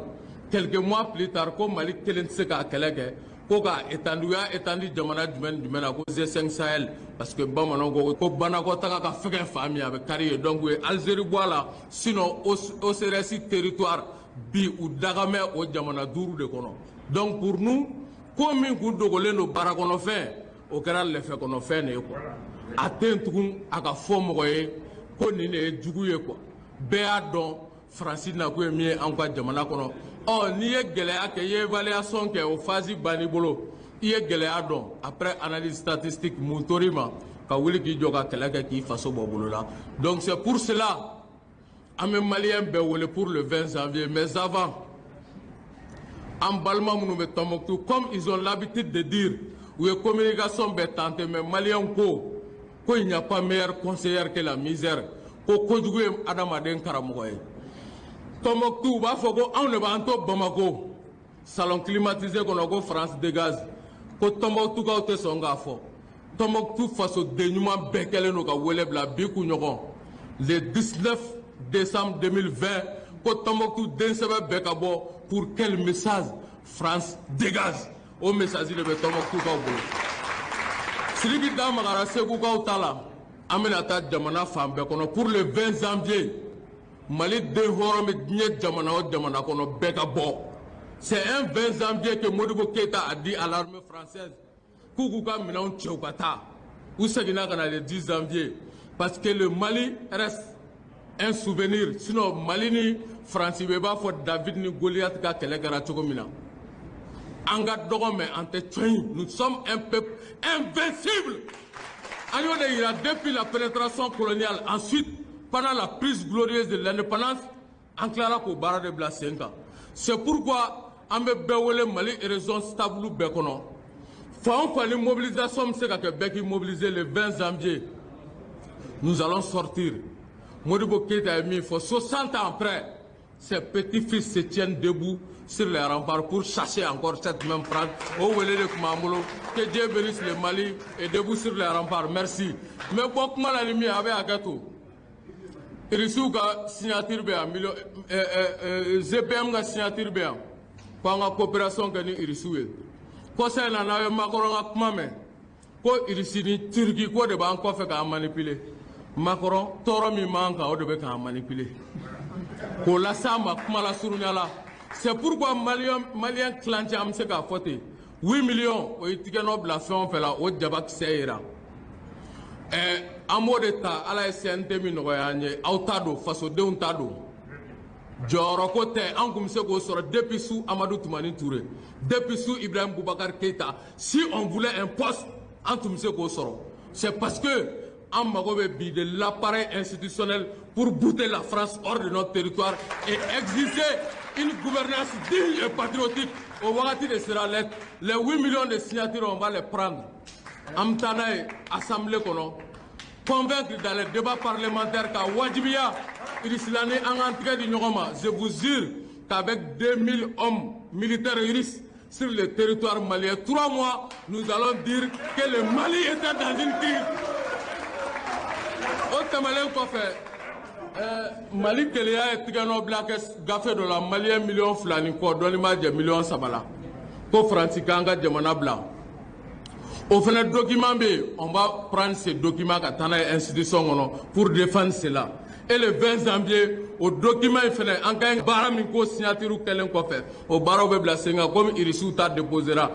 Quelques mois plus tard, ko Mali kelen tɛ se k'a kɛlɛ kɛ, ko k'a étendu. U y'a étendu jamana jumɛn ni jumɛn na? Ko G5 Sahel, parce que bamananw ko ko banakɔtaga ka fɛgɛn fan min, a bɛ kari yen. Donc u ye Algérie bɔ a la, sinon OCRS territoire bi, u dagamɛ o jamana 5 de kɔnɔ. Donc pour nous, ko min kun dogolen don baara kɔnɔfɛn, o kɛra lɛfɛ kɔnɔfɛn de ye quoi. A tɛ yen tugun a ka fɔ mɔgɔ ye ko nin de ye jugu ye quoi. Bɛɛ y'a dɔn Faransi nakun ye min ye anw ka jamana kɔnɔ. Ɔ n'i ye gɛlɛya kɛ, i ye évaluation kɛ, o phase bann'i bolo, i ye gɛlɛya dɔn, après analyse statistique, mun tor'i ma ka wuli k'i jɔ ka kɛlɛ kɛ k'i faso bɔ bolo la? Donc c'est pour cela an bɛ maliyɛn bɛɛ wele pour le 20 janvier. Mais avant, an balima minnu bɛ Tombouctou, comme ils ont l'habitude de dire, u ye communication bɛɛ tenté, mais maliyɛnw ko ko il n'y a pas meilleur conseiller que la misère, ko kojugu ye adamaden karamɔgɔ ye. Tombouctou, u b'a fɔ ko anw de b'an to Bamako salon climatisé kɔnɔ ko France dégage, ko Tombouctoukaw tɛ sɔn k'a fɔ. Tombouctou fasoden ɲuman bɛɛ kɛlen don ka wele bila bi kunɲɔgɔn, le 19 décembre 2020, ko Tombouctou den sɛbɛ bɛɛ ka bɔ. Pour quel message? France dégage. O message de bɛ Tombouctoukaw bolo. Sidiki da magara Segukaw ta la. An bɛna taa jamana fan bɛɛ kɔnɔ pour le 20 janvier. Mali den hɔrɔn bɛ diɲɛ jamana o jamana kɔnɔ, bɛɛ ka bɔ. C'est un 20 janvier que Modibo Keïta a dit à l'armée française k'u k'u ka minɛnw cɛ, u ka taa. U seginna ka na le 10 janvier, parce que le Mali reste un souvenir. Sinon Mali ni Faransi bɛ i b'a fɔ David ni Goliath ka kɛlɛ kɛra cogo min na. An ka dɔgɔ, mais an tɛ cɔyin. Nous sommes un peuple invincible. An y'o de yira depuis la pénétration coloniale, ensuite pendant la prise glorieuse de l'indépendance. An tilara k'o baara de bila sen kan. C'est pourquoi an bɛ bɛɛ wele Mali région stable bɛɛ kɔnɔ, fan o fan ni mobilisation bɛ se ka kɛ, bɛɛ k'i mobiliser. Le 20 janvier, nous allons sortir. Modibo Keïta ye min fɔ, 60 ans après, ses petits-fils se tiennent debout sur les remparts pour chasser encore cette même France. O wele de tun b'an bolo. Que Dieu bénisse le Mali et debout sur les remparts. Merci. N bɛ bɔ kuma la ni min ye, a bɛ hakɛ to. Irisiw ka signature bɛ yan, miliyɔn GPM ka signature bɛ yan, ko an ka coopération kɛ ni Irisiw ye. Kɔsa in na, n'aw ye Macron ka kuma mɛn, ko Irisi ni Turki ko de b'an kɔfɛ k'an manipuler. Macron, tɔɔrɔ min b'an kan, o de bɛ k'an manipuler k'o las'an ma kuma la surunya la. C'est pourquoi maliyɛn tilancɛ, an bɛ se k'a fɔ ten. 8 millions, o ye tigɛnɔ bila fɛn o fɛn la, o jabakisɛ yera. An b'o de ta. Ala ye CNT min nɔgɔya an ye, aw ta don, fasodenw ta don, jɔyɔrɔko tɛ. An tun bɛ se k'o sɔrɔ depuis sous Amadu Tumani Ture, depuis sous Ibrahim Boubacar Keïta. Si on voulait un poste, an tun bɛ se k'o sɔrɔ. C'est parce que an mago bɛ bi de l'appareil institutionnel pour bouter la France hors de notre territoire et exiger une gouvernance digne et patriotique. O wagati de sera. Les 8 millions de signatures, on va les prendre, an bɛ taa n'a ye assemblée kɔnɔ, convaincre dans les débats parlementaires, ka wajibiya Irisila ni an k'an tigɛ di ɲɔgɔn ma. Je vous jure qu'avec 2000 hommes militaires russes sur le territoire malien, 3 mois, nous allons dire que le Mali était dans une crise. O tɛmɛnen kɔfɛ, Mali keleya ye tigɛnɔ bila kɛ gafe dɔ la, Maliyɛn miliyɔn 2 ni kɔ, dɔɔni b'a jɛ miliyɔn 3 la, ko Faransi k'an ka jamana bila. O fana document bɛ yen. On va prendre ce document ka taa n'a ye institution kɔnɔ pour défendre cela. Et le 20 janvier, o document in fana, an ka baara min ko signature kɛlen kɔfɛ, o baaraw bɛ bila sen kan, komi Irisiw ta déposera.